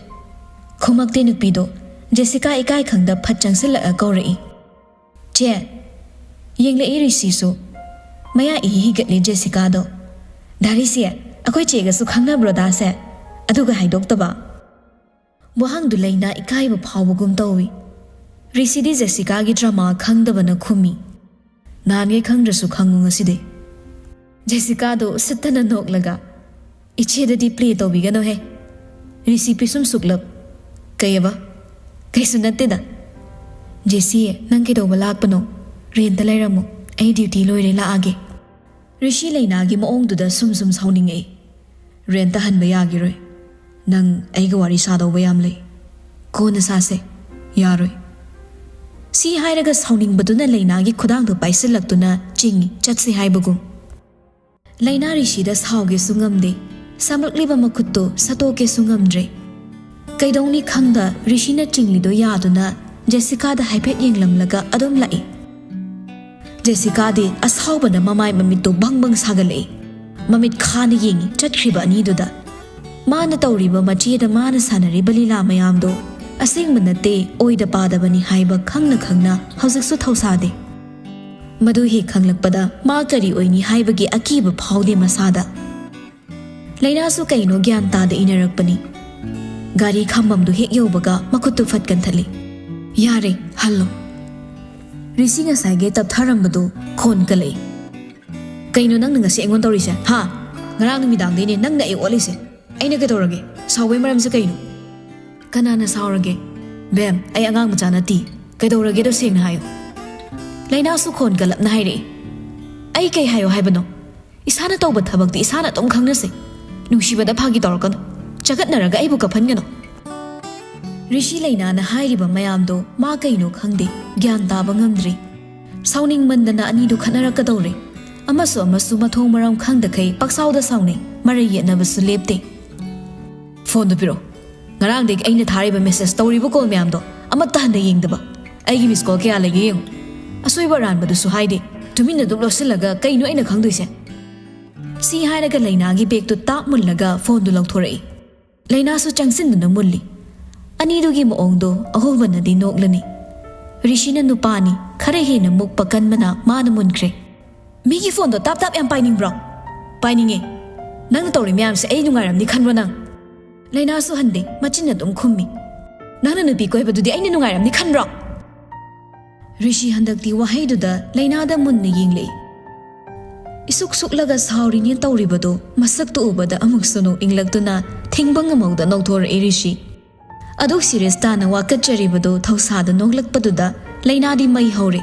ꯈꯨꯃꯛꯇꯦ ꯅꯨꯄꯤꯗꯣ꯫ ꯖꯦꯁꯤꯀꯥ ꯏꯀꯥꯏ ꯈꯪꯗ ꯐꯠ ꯆꯪꯁꯤꯜꯂꯛꯑ ꯀꯧꯔꯛꯏ꯫ "ꯆꯦ!" ꯌꯦꯡꯂꯛꯏ ꯔꯤꯁꯤꯁꯨ꯫ ꯃꯌꯥ ꯏꯍꯤ ꯍꯤꯒꯠꯂꯤ ꯖꯦꯁꯤꯀꯥꯗꯣ꯫ "ꯗꯥ ꯔꯤꯁꯤ, ꯑꯩꯈꯣꯏ ꯆꯦꯒꯁꯨ ꯈꯪꯅꯕ꯭ꯔꯣ ꯗꯥꯁꯦ? ꯑꯗꯨꯒ ꯍꯥꯏꯗꯣꯛꯇꯕ?" ꯋꯥꯍꯪꯗꯨ ꯂꯩꯅꯥ ꯏꯀꯥꯏꯕ ꯐꯥꯎꯕꯒꯨꯝ ꯇꯧꯏ꯫ ꯔꯤꯁꯤꯗꯤ ꯖꯦꯁꯤꯀꯥꯒꯤ ꯗ꯭ꯔꯃꯥ ꯈꯪꯗꯕꯅ ꯈꯨꯝꯃꯤ꯫ "ꯅꯍꯥꯟꯒꯩ ꯈꯪꯗ꯭ꯔꯁꯨ ꯈꯪꯉꯨ ꯉꯁꯤꯗꯤ꯫" ꯖꯦꯁꯤꯀꯥꯗꯣ ꯎꯁꯤꯠꯇꯅ ꯅꯣꯛꯂꯒ, "ꯏꯆꯦꯗꯗꯤ ꯄ꯭ꯂꯦ ꯇꯧꯕꯤꯒꯅꯨꯍꯦ꯫" ꯔꯤꯁꯤ ꯄꯤꯁꯨꯝ ꯁꯨꯛꯂꯞ꯫ "ꯀꯩꯑꯕ?" "ꯀꯩꯁꯨ ꯅꯠꯇꯦꯗ꯫" "ꯖꯦꯁꯤ, ꯅꯪ ꯀꯩꯗꯧꯕ ꯂꯥꯛꯄꯅꯣ? ꯔꯦꯟꯇ ꯂꯩꯔꯝꯃꯣ꯫ ꯑꯩ ꯗ꯭ꯌꯨꯇꯤ ꯂꯣꯏꯔꯦ, ꯂꯥꯛꯑꯒꯦ꯫" ꯔꯤꯁꯤ ꯂꯩꯅꯥꯒꯤ ꯃꯑꯣꯡꯗꯨꯗ ꯁꯨꯝ ꯁꯨꯝ ꯁꯥꯎꯅꯤꯡꯉꯛꯏ꯫ "ꯔꯦꯟꯇ ꯍꯟꯕ ꯌꯥꯈꯤꯔꯣꯏ꯫ ꯅꯪ ꯑꯩꯒ ꯋꯥꯔꯤ ꯁꯥꯗꯧꯕ ꯌꯥꯝ ꯂꯩ꯫ ꯀꯣꯟꯅ ꯁꯥꯁꯦ꯫" "ꯌꯥꯔꯣꯏ꯫" ꯁꯤ ꯍꯥꯏꯔꯒ ꯁꯥꯎꯅꯤꯡꯕꯗꯨꯅ ꯂꯩꯅꯥꯒꯤ ꯈꯨꯗꯥꯡꯗꯨ ꯄꯥꯏꯁꯤꯜꯂꯛꯇꯨꯅ ꯆꯤꯡꯏ, ꯆꯠꯁꯤ ꯍꯥꯏꯕꯒꯨꯝ꯫ ꯂꯩꯅꯥ ꯔꯤꯁꯤꯗ ꯁꯥꯎꯒꯦꯁꯨ ꯉꯝꯗꯦ, ꯁꯝꯂꯛꯂꯤꯕ ꯃꯈꯨꯠꯇꯨ ꯁꯠꯇꯣꯛꯀꯦꯁꯨ ꯉꯝꯗ꯭ꯔꯦ꯫ ꯀꯩꯗꯧꯅꯤ ꯈꯪꯗ ꯔꯤꯁꯤꯅ ꯆꯤꯡꯂꯤꯗꯣ ꯌꯥꯗꯨꯅ ꯖꯦꯁꯤꯀꯥꯗ ꯍꯥꯏꯐꯦꯠ ꯌꯦꯡꯂꯝꯂꯒ ꯑꯗꯨꯝ ꯂꯥꯛꯏ꯫ ꯖꯦꯁꯤꯀꯥꯗꯤ ꯑꯁꯥꯎꯕꯅ ꯃꯃꯥꯏ ꯃꯃꯤꯠꯇꯨ ꯕꯪ ꯕꯪ ꯁꯥꯒꯠꯂꯛꯏ꯫ ꯃꯃꯤꯠ ꯈꯥꯅ ꯌꯦꯡꯉꯤ ꯆꯠꯈ꯭ꯔꯤꯕ ꯑꯅꯤꯗꯨꯗ꯫ ꯃꯥꯅ ꯇꯧꯔꯤꯕ ꯃꯆꯦꯗ ꯃꯥꯅ ꯁꯥꯟꯅꯔꯤꯕ ꯂꯤꯂꯥ ꯃꯌꯥꯝꯗꯣ ꯑꯁꯦꯡꯕ ꯅꯠꯇꯦ, ꯑꯣꯏꯗ ꯄꯥꯗꯕꯅꯤ ꯍꯥꯏꯕ ꯈꯪꯅ ꯈꯪꯅ ꯍꯧꯖꯤꯛꯁꯨ ꯊꯧꯁꯥꯗꯦ꯫ ꯃꯗꯨ ꯍꯦꯛ ꯈꯪꯂꯛꯄꯗ ꯃꯥ ꯀꯔꯤ ꯑꯣꯏꯅꯤ ꯍꯥꯏꯕꯒꯤ ꯑꯀꯤꯕ ꯐꯥꯎꯗꯦ ꯃꯁꯥꯗ꯫ ꯂꯩꯅꯥꯁꯨ ꯀꯩꯅꯣ ꯒ꯭ꯌꯥꯟ ꯇꯥꯗ ꯏꯟꯅꯔꯛꯄꯅꯤ꯫ ꯒꯥꯔꯤ ꯈꯥꯝꯕꯝꯗꯨ ꯍꯦꯛ ꯌꯧꯕꯒ ꯃꯈꯨꯠꯇꯨ ꯐꯠ ꯀꯟꯊꯠꯂꯤ꯫ "ꯌꯥꯔꯦ, ꯍꯜꯂꯣ꯫" ꯔꯤꯁꯤ ꯉꯁꯥꯏꯒꯤ ꯇꯞꯊꯔꯝꯕꯗꯨ ꯈꯣꯟ ꯀꯜꯂꯛꯏ꯫ "ꯀꯩꯅꯣ ꯅꯪꯅ ꯉꯁꯤ ꯑꯩꯉꯣꯟꯗ ꯇꯧꯔꯤꯁꯦ, ꯍꯥ? ꯉꯔꯥꯡ ꯅꯨꯃꯤꯗꯥꯡꯗꯩꯅꯦ ꯅꯪꯅ ꯑꯩ ꯑꯣꯠꯂꯤꯁꯦ꯫ ꯑꯩꯅ ꯀꯩꯗꯧꯔꯒꯦ? ꯁꯥꯎꯕꯩ ꯃꯔꯝꯁꯦ ꯀꯩꯅꯣ?" "ꯀꯅꯥꯅ ꯁꯥꯎꯔꯒꯦ? ꯕꯦꯝ, ꯑꯩ ꯑꯉꯥꯡ ꯃꯆꯥ ꯅꯠꯇꯤ꯫ ꯀꯩꯗꯧꯔꯒꯦꯗꯣ ꯁꯦꯡꯅ ꯍꯥꯏꯌꯨ꯫" ꯂꯩꯅꯥꯁꯨ ꯈꯣꯟ ꯀꯜꯂꯞꯅ ꯍꯥꯏꯔꯛꯏ꯫ "ꯑꯩ ꯀꯩ ꯍꯥꯏꯌꯣ ꯍꯥꯏꯕꯅꯣ? ꯏꯁꯥꯅ ꯇꯧꯕ ꯊꯕꯛꯇꯤ ꯏꯁꯥꯅ ꯑꯗꯨꯝ ꯈꯪꯅꯁꯦ꯫ ꯅꯨꯡꯁꯤꯕꯗ ꯐꯥꯒꯤ ꯇꯧꯔꯛꯀꯅꯨ꯫ ꯆꯒꯠꯅꯔꯒ ꯑꯩꯕꯨ ꯀꯞꯍꯟꯒꯅꯨ꯫" ꯔꯤꯁꯤ ꯂꯩꯅꯥꯅ ꯍꯥꯏꯔꯤꯕ ꯃꯌꯥꯝꯗꯣ ꯃꯥ ꯀꯩꯅꯣ ꯈꯪꯗꯦ, ꯒ꯭ꯌꯥꯟ ꯇꯥꯕ ꯉꯝꯗ꯭ꯔꯤ꯫ ꯁꯥꯎꯅꯤꯡꯃꯟꯗꯅ ꯑꯅꯤꯗꯨ ꯈꯠꯅꯔꯛꯀꯗꯧꯔꯦ꯫ ꯑꯃꯁꯨ ꯑꯃꯁꯨ ꯃꯊꯣꯡ ꯃꯔꯝ ꯈꯪꯗꯈꯩ ꯄꯛꯁꯥꯎꯗ ꯁꯥꯎꯅꯩ, ꯃꯔꯩ ꯌꯦꯠꯅꯕꯁꯨ ꯂꯦꯞꯇꯦ꯫ "ꯐꯣꯟꯗꯣ ꯄꯤꯔꯛꯑꯣ꯫ ꯉꯔꯥꯡꯗꯒꯤ ꯑꯩꯅ ꯊꯥꯔꯤꯕ ꯃꯦꯁꯦꯖ, ꯇꯧꯔꯤꯕ ꯀꯣꯜ ꯃꯌꯥꯝꯗꯣ ꯑꯃꯠꯇ ꯍꯟꯅ ꯌꯦꯡꯗꯕ꯫ ꯑꯩꯒꯤ ꯃꯤꯁ ꯀꯣꯜ ꯀꯌꯥ ꯂꯩꯒꯦ ꯌꯦꯡꯉꯨ꯫ ꯑꯁꯣꯏꯕ ꯑꯔꯥꯟꯕꯗꯨꯁꯨ ꯍꯥꯏꯗꯦ꯫ ꯇꯨꯃꯤꯟꯅ ꯑꯗꯨꯝ ꯂꯣꯠꯁꯤꯜꯂꯒ ꯀꯩꯅꯣ ꯑꯩꯅ ꯈꯪꯗꯣꯏꯁꯦ?" ꯁꯤ ꯍꯥꯏꯔꯒ ꯂꯩꯅꯥꯒꯤ ꯕꯦꯒꯇꯨ ꯇꯥꯞ ꯃꯨꯜꯂꯒ ꯐꯣꯟꯗꯨ ꯂꯧꯊꯣꯔꯛꯏ꯫ ꯂꯩꯅꯥꯁꯨ ꯆꯪꯁꯤꯟꯗꯨꯅ ꯃꯨꯜꯂꯤ꯫ ꯑꯅꯤꯗꯨꯒꯤ ꯃꯑꯣꯡꯗꯣ ꯑꯍꯨꯕꯅꯗꯤ ꯅꯣꯛꯂꯅꯤ꯫ ꯔꯤꯁꯤꯅ ꯅꯨꯄꯥꯅꯤ, ꯈꯔ ꯍꯦꯟꯅ ꯃꯨꯛꯄ ꯀꯟꯕꯅ ꯃꯥꯅ ꯃꯨꯟꯈ꯭ꯔꯦ꯫ "ꯃꯤꯒꯤ ꯐꯣꯟꯗꯣ ꯇꯥꯞ ꯇꯥꯞ ꯌꯥꯝ ꯄꯥꯏꯅꯤꯡꯕ꯭ꯔꯣ?" "ꯄꯥꯏꯅꯤꯡꯉꯦ꯫ ꯅꯪꯅ ꯇꯧꯔꯤ ꯃꯌꯥꯝꯁꯦ ꯑꯩ ꯅꯨꯡꯉꯥꯏꯔꯝꯅꯤ ꯈꯟꯕ꯭ꯔꯣ ꯅꯪ?" ꯂꯩꯅꯥꯁꯨ ꯍꯟꯗꯦ, ꯃꯆꯤꯟ ꯑꯗꯨꯝ ꯈꯨꯝꯃꯤ꯫ "ꯅꯪꯅ ꯅꯨꯄꯤ ꯀꯣꯏꯕꯗꯨꯗꯤ ꯑꯩꯅ ꯅꯨꯡꯉꯥꯏꯔꯝꯅꯤ ꯈꯟꯕ꯭ꯔꯣ?" ꯔꯤꯁꯤ ꯍꯟꯗꯛꯇꯤ ꯋꯥꯍꯩꯗꯨꯗ ꯂꯩꯅꯥꯗ ꯃꯨꯟꯅ ꯌꯦꯡꯂꯛꯏ꯫ ꯏꯁꯨꯛ ꯁꯨꯛꯂꯒ ꯁꯥꯎꯔꯤꯅꯦ ꯇꯧꯔꯤꯕꯗꯨ ꯃꯁꯛꯇꯨ ꯎꯕꯗ ꯑꯃꯨꯛꯁꯨ ꯅꯣꯛꯅꯤꯡꯂꯛꯇꯨꯅ ꯊꯤꯡꯕ ꯉꯝꯍꯧꯗ ꯅꯧꯊꯣꯔꯛꯏ ꯔꯤꯁꯤ꯫ ꯑꯗꯨꯛ ꯁꯤꯔꯤꯌꯁ ꯇꯥꯅ ꯋꯥꯀꯠꯆꯔꯤꯕꯗꯨ ꯊꯧꯁꯥꯗ ꯅꯣꯛꯂꯛꯄꯗꯨꯗ ꯂꯩꯅꯥꯗꯤ ꯃꯩ ꯍꯧꯔꯦ꯫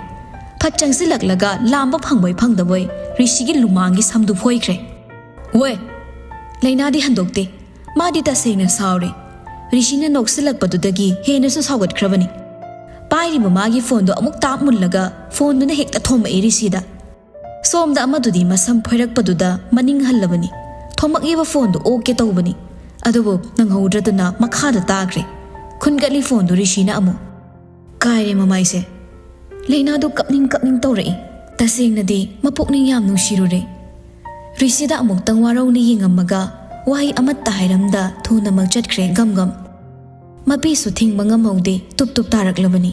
ꯐꯠ ꯆꯪꯁꯤꯜꯂꯛꯂꯒ ꯂꯥꯝꯕ ꯐꯪꯕꯣꯏ ꯐꯪꯗꯕꯣꯏ ꯔꯤꯁꯤꯒꯤ ꯂꯨꯃꯥꯡꯒꯤ ꯁꯝꯗꯨ ꯐꯣꯏꯈ꯭ꯔꯦ꯫ "ꯋꯦ!" ꯂꯩꯅꯥꯗꯤ ꯍꯟꯗꯣꯛꯇꯦ꯫ ꯃꯥꯗꯤ ꯇꯁꯦꯡꯅ ꯁꯥꯎꯔꯦ꯫ ꯔꯤꯁꯤꯅ ꯅꯣꯛꯁꯤꯜꯂꯛꯄꯗꯨꯗꯒꯤ ꯍꯦꯟꯅꯁꯨ ꯁꯥꯎꯒꯠꯈ꯭ꯔꯕꯅꯤ꯫ ꯄꯥꯏꯔꯤꯕ ꯃꯥꯒꯤ ꯐꯣꯟꯗꯣ ꯑꯃꯨꯛ ꯇꯥꯞ ꯃꯨꯜꯂꯒ ꯐꯣꯟꯗꯨꯅ ꯍꯦꯛꯇ ꯊꯣꯝꯃꯛꯏ ꯔꯤꯁꯤꯗ꯫ ꯁꯣꯝꯗ ꯑꯃꯗꯨꯗꯤ ꯃꯁꯝ ꯐꯣꯏꯔꯛꯄꯗꯨꯗ ꯃꯅꯤꯡ ꯍꯜꯂꯕꯅꯤ꯫ ꯊꯣꯝꯃꯛꯏꯕ ꯐꯣꯟꯗꯨ ꯑꯣꯛꯀꯦ ꯇꯧꯕꯅꯤ꯫ ꯑꯗꯨꯕꯨ ꯅꯪꯍꯧꯗ꯭ꯔꯗꯨꯅ ꯃꯈꯥꯗ ꯇꯥꯈ꯭ꯔꯦ꯫ ꯈꯨꯟꯒꯠꯂꯤ ꯐꯣꯟꯗꯨ ꯔꯤꯁꯤꯅ ꯑꯃꯨꯛ꯫ ꯀꯥꯏꯔꯦ ꯃꯃꯥꯏꯁꯦ꯫ ꯂꯩꯅꯥꯗꯨ ꯀꯞꯅꯤꯡ ꯀꯞꯅꯤꯡ ꯇꯧꯔꯛꯏ꯫ ꯇꯁꯦꯡꯅꯗꯤ ꯃꯄꯨꯛꯅꯤꯡ ꯌꯥꯝ ꯅꯨꯡꯁꯤꯔꯨꯔꯦ꯫ ꯔꯤꯁꯤꯗ ꯑꯃꯨꯛꯇꯪ ꯋꯥꯔꯧꯅ ꯌꯦꯡꯉꯝꯃꯒ ꯋꯥꯍꯩ ꯑꯃꯠꯇ ꯍꯥꯏꯔꯝꯗ ꯊꯨꯅꯃꯛ ꯆꯠꯈ꯭ꯔꯦ ꯒꯝ ꯒꯝ꯫ ꯃꯄꯤꯁꯨ ꯊꯤꯡꯕ ꯉꯝꯍꯧꯗꯦ, ꯇꯨꯞ ꯇꯨꯞ ꯇꯥꯔꯛꯂꯕꯅꯤ꯫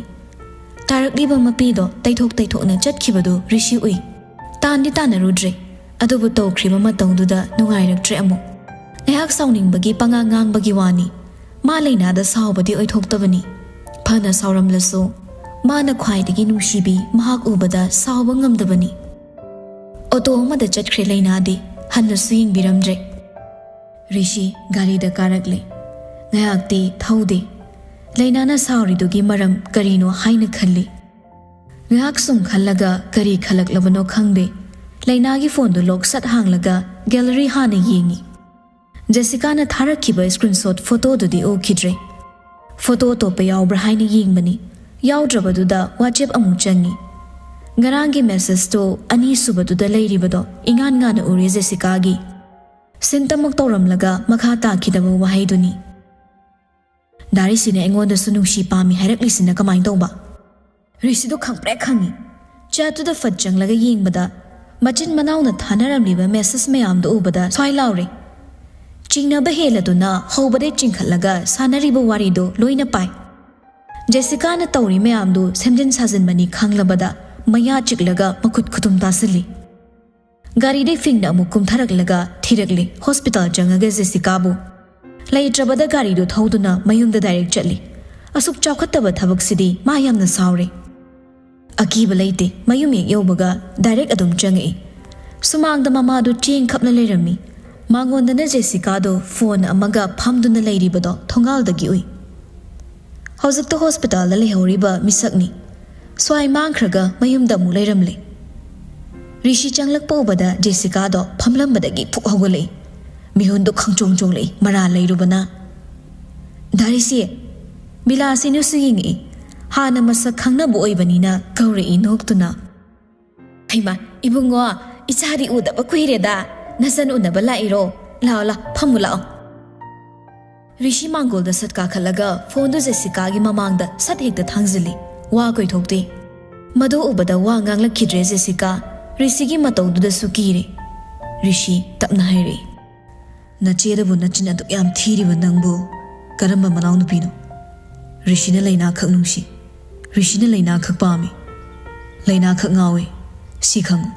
ꯇꯥꯔꯛꯂꯤꯕ ꯃꯄꯤꯗꯣ ꯇꯩꯊꯣꯛ ꯇꯩꯊꯣꯛꯅ ꯆꯠꯈꯤꯕꯗꯨ ꯔꯤꯁꯤ ꯎꯏ꯫ ꯇꯥꯟꯗꯤ ꯇꯥꯟꯅꯔꯨꯗ꯭ꯔꯦ, ꯑꯗꯨꯕꯨ ꯇꯧꯈ꯭ꯔꯤꯕ ꯃꯇꯧꯗꯨꯗ ꯅꯨꯡꯉꯥꯏꯔꯛꯇ꯭ꯔꯦ ꯑꯃꯨꯛ꯫ ꯉꯥꯏꯍꯥꯛ ꯁꯥꯎꯅꯤꯡꯕꯒꯤ ꯄꯉꯥꯡ ꯉꯥꯡꯕꯒꯤ ꯋꯥꯅꯤ꯫ ꯃꯥ ꯂꯩꯅꯥꯗ ꯁꯥꯎꯕꯗꯤ ꯑꯣꯏꯊꯣꯛꯇꯕꯅꯤ꯫ ꯐꯅ ꯁꯥꯎꯔꯝꯂꯁꯨ ꯃꯥꯅ ꯈ꯭ꯋꯥꯏꯗꯒꯤ ꯅꯨꯡꯁꯤꯕꯤ ꯃꯍꯥꯛ ꯎꯕꯗ ꯁꯥꯎꯕ ꯉꯝꯗꯕꯅꯤ꯫ ꯑꯣꯇꯣ ꯑꯃꯗ ꯆꯠꯈ꯭ꯔꯦ ꯂꯩꯅꯥꯗꯤ꯫ ꯍꯟꯅꯁꯨ ꯌꯦꯡꯕꯤꯔꯝꯗ꯭ꯔꯦ꯫ ꯔꯤꯁꯤ ꯒꯥꯔꯤꯗ ꯀꯥꯔꯛꯂꯦ꯫ ꯉꯥꯏꯍꯥꯛꯇꯤ ꯊꯧꯗꯦ꯫ ꯂꯩꯅꯥꯅ ꯁꯥꯎꯔꯤꯗꯨꯒꯤ ꯃꯔꯝ ꯀꯔꯤꯅꯣ ꯍꯥꯏꯅ ꯈꯜꯂꯤ꯫ ꯉꯥꯏꯍꯥꯛ ꯁꯨꯝ ꯈꯜꯂꯒ ꯀꯔꯤ ꯈꯜꯂꯛꯂꯕꯅꯣ ꯈꯪꯗꯦ꯫ ꯂꯩꯅꯥꯒꯤ ꯐꯣꯟꯗꯨ ꯂꯣꯛ ꯁꯠ ꯍꯥꯡꯂꯒ ꯒꯦꯂꯔꯤ ꯍꯥꯟꯅ ꯌꯦꯡꯉꯤ꯫ ꯖꯦꯁꯤꯀꯥꯅ ꯊꯥꯔꯛꯈꯤꯕ ꯁ꯭ꯀ꯭ꯔꯤꯟꯁꯣꯠ ꯐꯣꯇꯣꯗꯨꯗꯤ ꯎꯈꯤꯗ꯭ꯔꯦ꯫ ꯐꯣꯇꯣ ꯑꯇꯣꯞꯄ ꯌꯥꯎꯕ꯭ꯔꯥ ꯍꯥꯏꯅ ꯌꯦꯡꯕꯅꯤ꯫ ꯌꯥꯎꯗ꯭ꯔꯕꯗꯨꯗ ꯋꯥꯆꯦꯞ ꯑꯃꯨꯛ ꯆꯪꯉꯤ꯫ ꯉꯔꯥꯡꯒꯤ ꯃꯦꯁꯦꯖꯇꯣ ꯑꯅꯤꯁꯨꯕꯗꯨꯗ ꯂꯩꯔꯤꯕꯗꯣ ꯏꯉꯥꯟ ꯉꯥꯟꯅ ꯎꯔꯦ ꯖꯦꯁꯤꯀꯥꯒꯤ꯫ ꯁꯤꯟꯇꯃꯛ ꯇꯧꯔꯝꯂꯒ ꯃꯈꯥ ꯇꯥꯈꯤꯗꯕ ꯋꯥꯍꯩꯗꯨꯅꯤ꯫ ꯗꯥꯔꯤꯁꯤꯅ ꯑꯩꯉꯣꯟꯗꯁꯨ ꯅꯨꯡꯁꯤ ꯄꯥꯝꯃꯤ ꯍꯥꯏꯔꯛꯂꯤꯁꯤꯅ ꯀꯃꯥꯏꯅ ꯇꯧꯕ? ꯔꯤꯁꯤꯗꯨ ꯈꯪꯄ꯭ꯔꯦꯛ ꯈꯪꯉꯤ꯫ ꯆꯦꯠꯇꯨꯗ ꯐꯠ ꯆꯪꯂꯒ ꯌꯦꯡꯕꯗ ꯃꯆꯤꯟ ꯃꯅꯥꯎꯅ ꯊꯥꯅꯔꯝꯂꯤꯕ ꯃꯦꯁꯦꯖ ꯃꯌꯥꯝꯗꯨ ꯎꯕꯗ ꯁ꯭ꯋꯥꯏ ꯂꯥꯎꯔꯦ꯫ ꯆꯤꯡꯅꯕ ꯍꯦꯜꯂꯗꯨꯅ ꯍꯧꯕꯗꯩ ꯆꯤꯡꯈꯠꯂꯒ ꯁꯥꯟꯅꯔꯤꯕ ꯋꯥꯔꯤꯗꯨ ꯂꯣꯏꯅ ꯄꯥꯏ꯫ ꯖꯦꯁꯤꯀꯥꯅ ꯇꯧꯔꯤ ꯃꯌꯥꯝꯗꯨ ꯁꯦꯝꯖꯤꯟ ꯁꯥꯖꯤꯟꯕꯅꯤ ꯈꯪꯂꯕꯗ ꯃꯌꯥ ꯆꯤꯛꯂꯒ ꯃꯈꯨꯠ ꯈꯨꯇꯨꯝ ꯇꯥꯁꯤꯜꯂꯤ꯫ ꯒꯥꯔꯤꯗꯩ ꯐꯤꯡꯅ ꯑꯃꯨꯛ ꯀꯨꯝꯊꯔꯛꯂꯒ ꯊꯤꯔꯛꯂꯤ ꯍꯣꯁꯄꯤꯇꯥꯜ ꯆꯪꯉꯒ ꯖꯦꯁꯤꯀꯥꯕꯨ꯫ ꯂꯩꯇ꯭ꯔꯕꯗ ꯒꯥꯔꯤꯗꯨ ꯊꯧꯗꯨꯅ ꯃꯌꯨꯝꯗ ꯗꯥꯏꯔꯦꯛ ꯆꯠꯂꯤ꯫ ꯑꯁꯨꯛ ꯆꯥꯎꯈꯠꯇꯕ ꯊꯕꯛꯁꯤꯗꯤ ꯃꯥ ꯌꯥꯝꯅ ꯁꯥꯎꯔꯦ꯫ ꯑꯀꯤꯕ ꯂꯩꯇꯦ, ꯃꯌꯨꯝ ꯍꯦꯛ ꯌꯧꯕꯒ ꯗꯥꯏꯔꯦꯛ ꯑꯗꯨꯝ ꯆꯪꯉꯛꯏ꯫ ꯁꯨꯃꯥꯡꯗ ꯃꯃꯥꯗꯨ ꯆꯦꯡ ꯈꯞꯅ ꯂꯩꯔꯝꯃꯤ꯫ ꯃꯉꯣꯟꯗꯅ ꯖꯦꯁꯤꯀꯥꯗꯣ ꯐꯣꯟ ꯑꯃꯒ ꯐꯝꯗꯨꯅ ꯂꯩꯔꯤꯕꯗꯣ ꯊꯣꯡꯒꯥꯜꯗꯒꯤ ꯎꯏ꯫ ꯍꯧꯖꯤꯛꯇ ꯍꯣꯁꯄꯤꯇꯥꯜꯗ ꯂꯩꯍꯧꯔꯤꯕ ꯃꯤꯁꯛꯅꯤ꯫ ꯁ꯭ꯋꯥꯏ ꯃꯥꯡꯈ꯭ꯔꯒ ꯃꯌꯨꯝꯗ ꯑꯃꯨꯛ ꯂꯩꯔꯝꯂꯦ꯫ ꯔꯤꯁꯤ ꯆꯪꯂꯛꯄ ꯎꯕꯗ ꯖꯦꯁꯤꯀꯥꯗꯣ ꯐꯝꯂꯝꯕꯗꯒꯤ ꯐꯨꯛ ꯍꯧꯒꯠꯂꯛꯏ꯫ ꯃꯤꯍꯨꯟꯗꯨ ꯈꯪꯆꯣꯡ ꯆꯣꯡꯂꯛꯏ, ꯃꯔꯥ ꯂꯩꯔꯨꯕꯅ꯫ "ꯗꯥꯔꯤꯁꯤ!" ꯕꯤꯂꯥꯁꯤꯅꯁꯨ ꯌꯦꯡꯉꯛꯏ꯫ ꯍꯥꯟꯅ ꯃꯁꯛ ꯈꯪꯅꯕ ꯑꯣꯏꯕꯅꯤꯅ ꯀꯧꯔꯛꯏ ꯅꯣꯛꯇꯨꯅ꯫ "ꯍꯩꯃꯥ, ꯏꯕꯨꯡꯉꯣ, ꯏꯆꯥꯗꯤ ꯎꯗꯕ ꯀꯨꯏꯔꯦꯗ꯫ ꯅꯆꯟ ꯎꯅꯕ ꯂꯥꯛꯏꯔꯣ? ꯂꯥꯛꯑꯣ, ꯂꯥꯛꯑꯣ, ꯐꯝꯃꯨ ꯂꯥꯛꯑꯣ꯫" ꯔꯤꯁꯤ ꯃꯥꯡꯒꯣꯜꯗ ꯁꯠ ꯀꯥꯈꯠꯂꯒ ꯐꯣꯟꯗꯨ ꯖꯦꯁꯤꯀꯥꯒꯤ ꯃꯃꯥꯡꯗ ꯁꯠ ꯍꯦꯛꯇ ꯊꯥꯡꯖꯤꯜꯂꯤ꯫ ꯋꯥ ꯀꯣꯏꯊꯣꯛꯇꯦ꯫ ꯃꯗꯨ ꯎꯕꯗ ꯋꯥ ꯉꯥꯡꯂꯛꯈꯤꯗ꯭ꯔꯦ ꯖꯦꯁꯤꯀꯥ꯫ ꯔꯤꯁꯤꯒꯤ ꯃꯇꯧꯗꯨꯗꯁꯨ ꯀꯤꯔꯦ꯫ ꯔꯤꯁꯤ ꯇꯞꯅ ꯍꯥꯏꯔꯛꯏ, "ꯅꯆꯦꯗꯕꯨ ꯅꯆꯤꯟ ꯑꯗꯨꯛ ꯌꯥꯝ ꯊꯤꯔꯤꯕ ꯅꯪꯕꯨ ꯀꯔꯝꯕ ꯃꯅꯥꯎꯅꯨꯄꯤꯅꯣ? ꯔꯤꯁꯤꯅ ꯂꯩꯅꯥꯈꯛ ꯅꯨꯡꯁꯤ꯫ ꯔꯤꯁꯤꯅ ꯂꯩꯅꯥꯈꯛ ꯄꯥꯝꯃꯤ꯫ ꯂꯩꯅꯥꯈꯛ ꯉꯥꯎꯏ꯫ ꯁꯤ ꯈꯪꯉꯨ꯫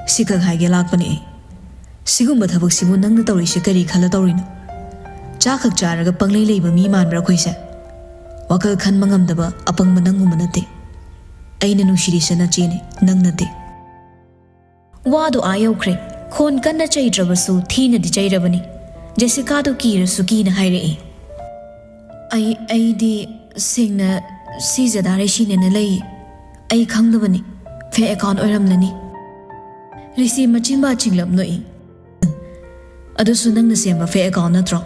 ꯁꯤꯈꯛ ꯍꯥꯏꯒꯦ ꯂꯥꯛꯄꯅꯦ ꯑꯩ꯫ ꯁꯤꯒꯨꯝꯕ ꯊꯕꯛꯁꯤꯕꯨ ꯅꯪꯅ ꯇꯧꯔꯤꯁꯦ ꯀꯔꯤ ꯈꯜꯂ ꯇꯧꯔꯤꯅꯣ? ꯆꯥꯛꯈꯛ ꯆꯥꯔꯒ ꯄꯪꯂꯩ ꯂꯩꯕ ꯃꯤ ꯃꯥꯟꯕ꯭ꯔꯥ ꯑꯩꯈꯣꯏꯁꯦ? ꯋꯥꯈꯜ ꯈꯟꯕ ꯉꯝꯗꯕ ꯑꯄꯪꯕ ꯅꯪꯒꯨꯝꯕ ꯅꯠꯇꯦ꯫ ꯑꯩꯅ ꯅꯨꯡꯁꯤꯔꯤꯁꯦ ꯅꯆꯦꯅꯦ, ꯅꯪ ꯅꯠꯇꯦ꯫ ꯋꯥꯗꯨ ꯑꯥ ꯌꯧꯈ꯭ꯔꯦ꯫ ꯈꯣꯟ ꯀꯟꯅ ꯆꯩꯗ꯭ꯔꯕꯁꯨ ꯊꯤꯅꯗꯤ ꯆꯩꯔꯕꯅꯤ꯫ ꯖꯦꯁꯤꯀꯥꯗꯨ ꯀꯤꯔꯁꯨ ꯀꯤꯅ ꯍꯥꯏꯔꯛꯏ꯫ "ꯑꯩ, ꯑꯩꯗꯤ ꯁꯦꯡꯅ ꯁꯤꯖꯗꯥ ꯔꯦꯁꯤꯅꯦꯅ ꯂꯩ꯫ ꯑꯩ ꯈꯪꯗꯕꯅꯤ꯫ ꯐꯦꯛ ꯑꯦꯀꯥꯎꯟ ꯑꯣꯏꯔꯝꯂꯅꯤ꯫" ꯔꯤꯁꯤ ꯃꯆꯤꯟ ꯕꯥ ꯆꯤꯡꯂꯞ ꯅꯣꯛꯏ꯫ "ꯑꯗꯨꯁꯨ ꯅꯪꯅ ꯁꯦꯝꯕ ꯐꯦꯛ ꯑꯦꯀꯥꯎꯟ ꯅꯠꯇ꯭ꯔꯣ?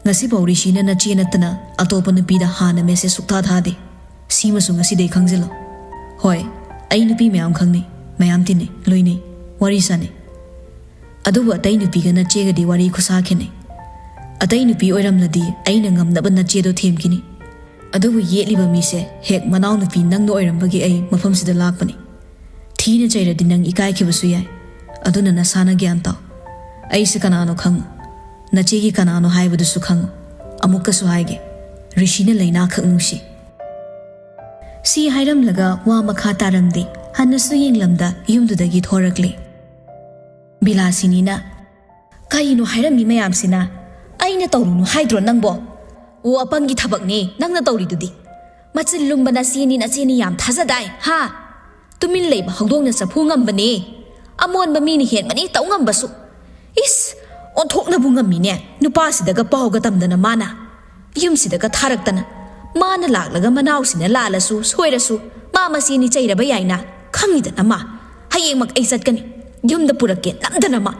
ꯉꯁꯤꯐꯥꯎ ꯔꯤꯁꯤꯅ ꯅꯆꯦ ꯅꯠꯇꯅ ꯑꯇꯣꯞꯄ ꯅꯨꯄꯤꯗ ꯍꯥꯟꯅ ꯃꯦꯁꯦꯖ ꯁꯨꯛꯊꯥ ꯊꯥꯗꯦ꯫ ꯁꯤꯃꯁꯨ ꯉꯁꯤꯗꯩ ꯈꯪꯖꯤꯜꯂꯣ꯫ ꯍꯣꯏ, ꯑꯩ ꯅꯨꯄꯤ ꯃꯌꯥꯝ ꯈꯪꯅꯩ, ꯃꯌꯥꯝ ꯇꯤꯟꯅꯩ, ꯂꯣꯏꯅꯩ, ꯋꯥꯔꯤ ꯁꯥꯟꯅꯩ꯫ ꯑꯗꯨꯕꯨ ꯑꯇꯩ ꯅꯨꯄꯤꯒ ꯅꯆꯦꯒꯗꯤ ꯋꯥꯔꯤ ꯈꯨꯁꯥ ꯈꯦꯠꯅꯩ꯫ ꯑꯇꯩ ꯅꯨꯄꯤ ꯑꯣꯏꯔꯝꯂꯗꯤ ꯑꯩꯅ ꯉꯝꯅꯕ ꯅꯆꯦꯗꯣ ꯊꯦꯝꯈꯤꯅꯤ꯫ ꯑꯗꯨꯕꯨ ꯌꯦꯠꯂꯤꯕ ꯃꯤꯁꯦ ꯍꯦꯛ ꯃꯅꯥꯎꯅꯨꯄꯤ ꯅꯪꯅ ꯑꯣꯏꯔꯝꯕꯒꯤ ꯑꯩ ꯃꯐꯝꯁꯤꯗ ꯂꯥꯛꯄꯅꯤ꯫ ꯊꯤꯅ ꯆꯩꯔꯗꯤ ꯅꯪ ꯏꯀꯥꯏꯈꯤꯕꯁꯨ ꯌꯥꯏ꯫ ꯑꯗꯨꯅ ꯅꯁꯥꯅ ꯒ꯭ꯌꯥꯟ ꯇꯥꯎ꯫ ꯑꯩꯁꯦ ꯀꯅꯥꯅꯣ ꯈꯪꯉꯨ꯫ ꯅꯆꯦꯒꯤ ꯀꯅꯥꯅꯣ ꯍꯥꯏꯕꯗꯨꯁꯨ ꯈꯪꯉꯨ꯫ ꯑꯃꯨꯛꯀꯁꯨ ꯍꯥꯏꯒꯦ, ꯔꯤꯁꯤꯅ ꯂꯩꯅꯥꯈꯛ ꯅꯨꯡꯁꯤ꯫" ꯁꯤ ꯍꯥꯏꯔꯝꯂꯒ ꯋꯥ ꯃꯈꯥ ꯇꯥꯔꯝꯗꯦ꯫ ꯍꯟꯅꯁꯨ ꯌꯦꯡꯂꯝꯗ ꯌꯨꯝꯗꯨꯗꯒꯤ ꯊꯣꯔꯛꯂꯦ꯫ ꯕꯤꯂꯥꯁꯤꯅꯤꯅ, "ꯀꯩꯅꯣ ꯍꯥꯏꯔꯝꯃꯤ ꯃꯌꯥꯝꯁꯤꯅ? ꯑꯩꯅ ꯇꯧꯔꯨꯅꯨ ꯍꯥꯏꯗ꯭ꯔꯣ ꯅꯪꯕꯣ? ꯑꯣ, ꯑꯄꯪꯒꯤ ꯊꯕꯛꯅꯦ ꯅꯪꯅ ꯇꯧꯔꯤꯗꯨꯗꯤ꯫ ꯃꯆꯤꯟ ꯂꯨꯝꯕ ꯅꯆꯦꯅꯤ, ꯅꯆꯦꯅꯤ ꯌꯥꯝ ꯊꯥꯖꯗꯥꯏ, ꯍꯥ? ꯇꯨꯃꯤꯟ ꯂꯩꯕ ꯍꯧꯗꯣꯡꯅ ꯆꯐꯨ ꯉꯝꯕꯅꯦ꯫ ꯑꯃꯣꯟꯕ ꯃꯤꯅ ꯍꯦꯟꯕꯅꯦ ꯇꯧ ꯉꯝꯕꯁꯨ꯫ ꯏꯁ, ꯑꯣꯟꯊꯣꯛꯅꯕꯨ ꯉꯝꯃꯤꯅꯦ ꯅꯨꯄꯥꯁꯤꯗꯒ ꯄꯥꯎꯒ ꯇꯝꯗꯅ ꯃꯥꯅ꯫ ꯌꯨꯝꯁꯤꯗꯒ ꯊꯥꯔꯛꯇꯅ꯫ ꯃꯥꯅ ꯂꯥꯛꯂꯒ ꯃꯅꯥꯎꯁꯤꯅ ꯂꯥꯜꯂꯁꯨ ꯁꯣꯏꯔꯁꯨ ꯃꯥ ꯃꯆꯦꯅꯤ ꯆꯩꯔꯕ ꯌꯥꯏꯅ꯫ ꯈꯪꯉꯤꯗꯅ ꯃꯥ꯫ ꯍꯌꯦꯡꯃꯛ ꯑꯩ ꯆꯠꯀꯅꯤ꯫ ꯌꯨꯝꯗ ꯄꯨꯔꯛꯀꯦ ꯅꯝꯗꯅ ꯃꯥ꯫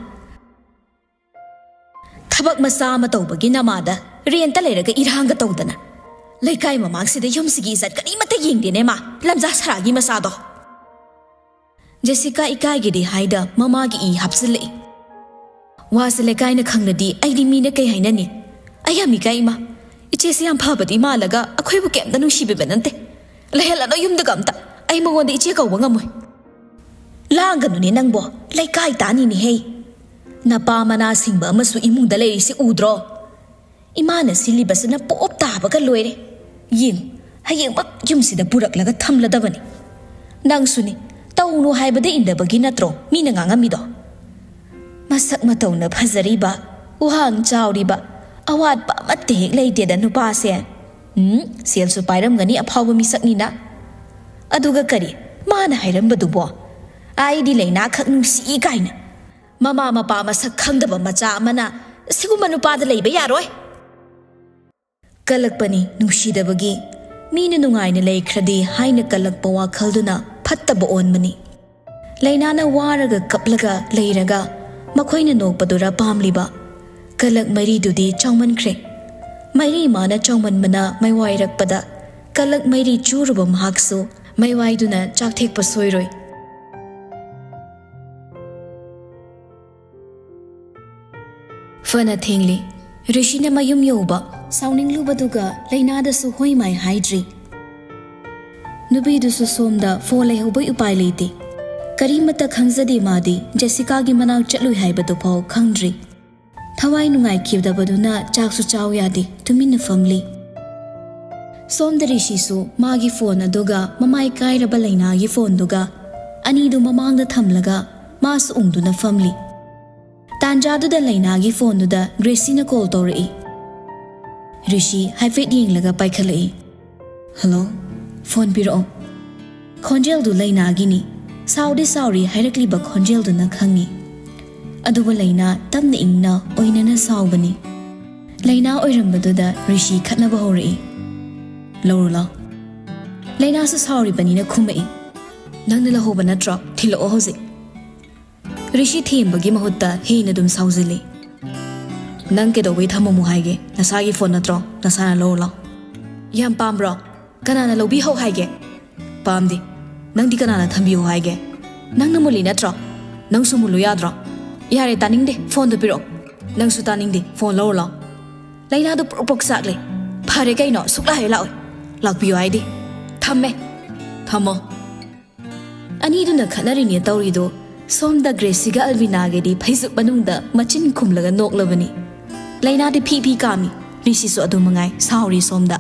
ꯊꯕꯛ ꯃꯆꯥ ꯑꯃ ꯇꯧꯕꯒꯤ ꯅꯃꯥꯗ ꯔꯦꯟꯇ ꯂꯩꯔꯒ ꯏꯔꯥꯡꯒ ꯇꯧꯗꯅ꯫ ꯂꯩꯀꯥꯏ ꯃꯃꯥꯡꯁꯤꯗ ꯌꯨꯝꯁꯤꯒꯤ ꯏꯖꯠ ꯀꯔꯤꯃꯠꯇ ꯌꯦꯡꯗꯦꯅꯦ ꯃꯥ, ꯂꯝꯖꯥ ꯁꯔꯥꯒꯤ ꯃꯆꯥꯗꯣ꯫" ꯖꯦꯁꯤꯀꯥ ꯏꯀꯥꯏꯒꯤꯗꯤ ꯍꯥꯏꯗ ꯃꯃꯥꯒꯤ ꯏ ꯍꯥꯞꯆꯤꯜꯂꯛꯏ꯫ "ꯋꯥꯁꯦ ꯂꯩꯀꯥꯏꯅ ꯈꯪꯂꯗꯤ ꯑꯩꯗꯤ ꯃꯤꯅ ꯀꯩ ꯍꯥꯏꯅꯅꯤ? ꯑꯩ ꯌꯥꯝ ꯏꯀꯥꯏ ꯏꯃꯥ꯫ ꯏꯆꯦꯁꯦ ꯌꯥꯝ ꯐꯕꯗꯤ ꯃꯥꯜꯂꯒ ꯑꯩꯈꯣꯏꯕꯨ ꯀꯩꯝꯇ ꯅꯨꯡꯁꯤꯕꯤꯕ ꯅꯠꯇꯦ꯫ ꯂꯩꯍꯜꯂꯅꯨ ꯌꯨꯝꯗꯒ ꯑꯝꯇ꯫ ꯑꯩ ꯃꯉꯣꯟꯗ ꯏꯆꯦ ꯀꯧꯕ ꯉꯝꯃꯣꯏ꯫" "ꯂꯥꯡꯒꯅꯨꯅꯦ ꯅꯪꯕꯣ, ꯂꯩꯀꯥꯏ ꯇꯥꯅꯤꯅꯦꯍꯦ꯫ ꯅꯄꯥ ꯃꯅꯥ ꯁꯤꯡꯕ ꯑꯃꯁꯨ ꯏꯃꯨꯡꯗ ꯂꯩꯔꯤꯁꯤ ꯎꯗ꯭ꯔꯣ? ꯏꯃꯥꯅ ꯁꯤꯜꯂꯤꯕꯁꯤꯅ ꯄꯣꯞ ꯇꯥꯕꯒ ꯂꯣꯏꯔꯦ꯫ ꯌꯦꯡꯉꯨ, ꯍꯌꯦꯡꯃꯛ ꯌꯨꯝꯁꯤꯗ ꯄꯨꯔꯛꯂꯒ ꯊꯝꯂꯗꯕꯅꯤ꯫ ꯅꯪꯁꯨꯅꯤ, ꯇꯧꯅꯨ ꯍꯥꯏꯕꯗ ꯏꯟꯗꯕꯒꯤ ꯅꯠꯇ꯭ꯔꯣ ꯃꯤꯅ ꯉꯥꯡꯉꯝꯃꯤꯗꯣ? ꯃꯁꯛ ꯃꯇꯧꯅ ꯐꯖꯔꯤꯕ, ꯋꯥꯡ ꯆꯥꯎꯔꯤꯕ, ꯑꯋꯥꯠꯄ ꯑꯃꯠꯇ ꯍꯦꯛ ꯂꯩꯇꯦꯗ ꯅꯨꯄꯥꯁꯦ꯫ ꯎꯝ, ꯁꯦꯜꯁꯨ ꯄꯥꯏꯔꯝꯒꯅꯤ, ꯑꯐꯥꯎꯕ ꯃꯤꯁꯛꯅꯤꯅ꯫ ꯑꯗꯨꯒ ꯀꯔꯤ, ꯃꯥꯅ ꯍꯥꯏꯔꯝꯕꯗꯨꯕꯣ? "ꯑꯩꯗꯤ ꯂꯩꯅꯥ ꯈꯛ ꯅꯨꯡꯁꯤꯏ" ꯀꯥꯏꯅ꯫ ꯃꯃꯥ ꯃꯄꯥ ꯃꯁꯛ ꯈꯪꯗꯕ ꯃꯆꯥ ꯑꯃꯅ ꯁꯤꯒꯨꯝꯕ ꯅꯨꯄꯥꯗ ꯂꯩꯕ ꯌꯥꯔꯣꯏ꯫ ꯀꯜꯂꯛꯄꯅꯤ ꯅꯨꯡꯁꯤꯗꯕꯒꯤ꯫ ꯃꯤꯅ ꯅꯨꯡꯉꯥꯏꯅ ꯂꯩꯈ꯭ꯔꯗꯤ ꯍꯥꯏꯅ ꯀꯜꯂꯛꯄ ꯋꯥꯈꯜꯗꯨꯅ ꯐꯠꯇꯕ ꯑꯣꯟꯕꯅꯤ꯫ ꯂꯩꯅꯥꯅ ꯋꯥꯔꯒ ꯀꯞꯂꯒ ꯂꯩꯔꯒ ꯃꯈꯣꯏꯅ ꯅꯣꯛꯄꯗꯨꯔ ꯄꯥꯝꯂꯤꯕ? ꯀꯂꯛ ꯃꯩꯔꯤꯗꯨꯗꯤ ꯆꯥꯎꯃꯟꯈ꯭ꯔꯦ꯫ ꯃꯩꯔꯤ ꯃꯥꯅ ꯆꯥꯎꯃꯟꯕꯅ ꯃꯩꯋꯥꯏꯔꯛꯄꯗ ꯀꯂꯛ ꯃꯩꯔꯤ ꯆꯨꯔꯨꯕ ꯃꯍꯥꯛꯁꯨ ꯃꯩꯋꯥꯏꯗꯨꯅ ꯆꯥꯛꯊꯦꯛꯄ ꯁꯣꯏꯔꯣꯏ꯫ ꯐꯅ ꯊꯦꯡꯂꯤ꯫ ꯔꯤꯁꯤꯅ ꯃꯌꯨꯝ ꯌꯧꯕ ꯁꯥꯎꯅꯤꯡꯂꯨꯕꯗꯨꯒ ꯂꯩꯅꯥꯗꯁꯨ ꯍꯣꯏ ꯃꯥꯏ ꯍꯥꯏꯗ꯭ꯔꯤ꯫ ꯅꯨꯄꯤꯗꯨꯁꯨ ꯁꯣꯝꯗ ꯐꯣꯟ ꯂꯩꯍꯧꯕꯩ ꯎꯄꯥꯏ ꯂꯩꯇꯦ꯫ ꯀꯔꯤꯃꯠꯇ ꯈꯪꯖꯗꯦ ꯃꯥꯗꯤ, ꯖꯦꯁꯤꯀꯥꯒꯤ ꯃꯅꯥꯛ ꯆꯠꯂꯨꯏ ꯍꯥꯏꯕꯗꯨꯐꯥꯎ ꯈꯪꯗ꯭ꯔꯤ꯫ ꯊꯋꯥꯏ ꯅꯨꯡꯉꯥꯏꯈꯤꯗꯕꯗꯨꯅ ꯆꯥꯛꯁꯨ ꯆꯥꯎ ꯌꯥꯗꯦ, ꯇꯨꯃꯤꯟꯅ ꯐꯝꯂꯤ꯫ ꯁꯣꯝꯗ ꯔꯤꯁꯤꯁꯨ ꯃꯥꯒꯤ ꯐꯣꯟ ꯑꯗꯨꯒ ꯃꯃꯥꯏ ꯀꯥꯏꯔꯕ ꯂꯩꯅꯥꯒꯤ ꯐꯣꯟꯗꯨꯒ ꯑꯅꯤꯗꯨ ꯃꯃꯥꯡꯗ ꯊꯝꯂꯒ ꯃꯥꯁꯨ ꯎꯪꯗꯨꯅ ꯐꯝꯂꯤ꯫ ꯇꯥꯟꯖꯥꯗꯨꯗ ꯂꯩꯅꯥꯒꯤ ꯐꯣꯟꯗꯨꯗ ꯒ꯭ꯔꯦꯁꯤꯅ ꯀꯣꯜ ꯇꯧꯔꯛꯏ꯫ ꯔꯤꯁꯤ ꯍꯥꯏꯐꯦꯠ ꯌꯦꯡꯂꯒ ꯄꯥꯏꯈꯠꯂꯛꯏ꯫ "ꯍꯜꯂꯣ, ꯐꯣꯟ ꯄꯤꯔꯛꯑꯣ꯫" ꯈꯣꯟꯖꯦꯜꯗꯨ ꯂꯩꯅꯥꯒꯤꯅꯤ꯫ ꯁꯥꯎꯗꯤ ꯁꯥꯎꯔꯤ ꯍꯥꯏꯔꯛꯂꯤꯕ ꯈꯣꯟꯖꯦꯜꯗꯨꯅ ꯈꯪꯉꯤ꯫ ꯑꯗꯨꯕꯨ ꯂꯩꯅꯥ ꯇꯞꯅ ꯏꯪꯅ ꯑꯣꯏꯅꯅ ꯁꯥꯎꯕꯅꯤ꯫ ꯂꯩꯅꯥ ꯑꯣꯏꯔꯝꯕꯗꯨꯗ ꯔꯤꯁꯤ ꯈꯠꯅꯕ ꯍꯧꯔꯛꯏ꯫ "ꯂꯧꯔꯣ ꯂꯥꯎ꯫" ꯂꯩꯅꯥꯁꯨ ꯁꯥꯎꯔꯤꯕꯅꯤꯅ ꯈꯨꯝꯃꯛꯏ꯫ "ꯅꯪꯅ ꯂꯧꯍꯧꯕ ꯅꯠꯇ꯭ꯔꯣ? ꯊꯤꯜꯂꯛꯑꯣ ꯍꯧꯖꯤꯛ꯫" ꯔꯤꯁꯤ ꯊꯦꯝꯕꯒꯤ ꯃꯍꯨꯠꯇ ꯍꯦꯟꯅ ꯑꯗꯨꯝ ꯁꯥꯎꯖꯤꯜꯂꯤ꯫ "ꯅꯪ ꯀꯩꯗꯧꯕꯩ ꯊꯝꯃꯝꯃꯣ ꯍꯥꯏꯒꯦ? ꯅꯁꯥꯒꯤ ꯐꯣꯟ ꯅꯠꯇ꯭ꯔꯣ? ꯅꯁꯥꯅ ꯂꯧꯔꯣ ꯂꯥꯎ꯫" "ꯌꯥꯝ ꯄꯥꯝꯕ꯭ꯔꯣ? ꯀꯅꯥꯅ ꯂꯧꯕꯤꯍꯧ ꯍꯥꯏꯒꯦ?" "ꯄꯥꯝꯗꯦ꯫ ꯅꯪꯗꯤ ꯀꯅꯥꯅ ꯊꯝꯕꯤꯌꯨ ꯍꯥꯏꯒꯦ? ꯅꯪꯅ ꯃꯨꯜꯂꯤ ꯅꯠꯇ꯭ꯔꯣ? ꯅꯪꯁꯨ ꯃꯨꯜꯂꯨ ꯌꯥꯗ꯭ꯔꯣ?" "ꯌꯥꯔꯦ, ꯇꯥꯅꯤꯡꯗꯦ꯫ ꯐꯣꯟꯗꯣ ꯄꯤꯔꯛꯑꯣ꯫" "ꯅꯪꯁꯨ ꯇꯥꯅꯤꯡꯗꯦ꯫ ꯐꯣꯟ ꯂꯧꯔꯣ ꯂꯥꯎ꯫" ꯂꯩꯅꯥꯗꯣ ꯄ꯭ꯔꯣꯛ ꯄ꯭ꯔꯣꯛ ꯆꯥꯛꯂꯦ꯫ "ꯐꯔꯦ ꯀꯩꯅꯣ, ꯁꯨꯛꯂꯥꯛ ꯍꯦꯛ ꯂꯥꯛꯑꯣꯏ꯫ ꯂꯥꯛꯄꯤꯌꯣ ꯍꯥꯏꯗꯤ꯫" "ꯊꯝꯃꯦ꯫" "ꯊꯝꯃꯣ꯫" ꯑꯅꯤꯗꯨꯅ ꯈꯠꯅꯔꯤꯅꯦ ꯇꯧꯔꯤꯗꯣ꯫ ꯁꯣꯝꯗ ꯒ꯭ꯔꯦꯁꯤꯒ ꯑꯜꯕꯤꯅꯥꯒꯤꯗꯤ ꯐꯩꯖꯨꯞ ꯃꯅꯨꯡꯗ ꯃꯆꯤꯟ ꯈꯨꯝꯂꯒ ꯅꯣꯛꯂꯕꯅꯤ꯫ ꯂꯩꯅꯥꯗꯤ ꯐꯤ ꯐꯤ ꯀꯥꯝꯃꯤ꯫ ꯔꯤꯁꯤꯁꯨ ꯑꯗꯨ ꯃꯉꯥꯏ, ꯁꯥꯎꯔꯤ ꯁꯣꯝꯗ꯫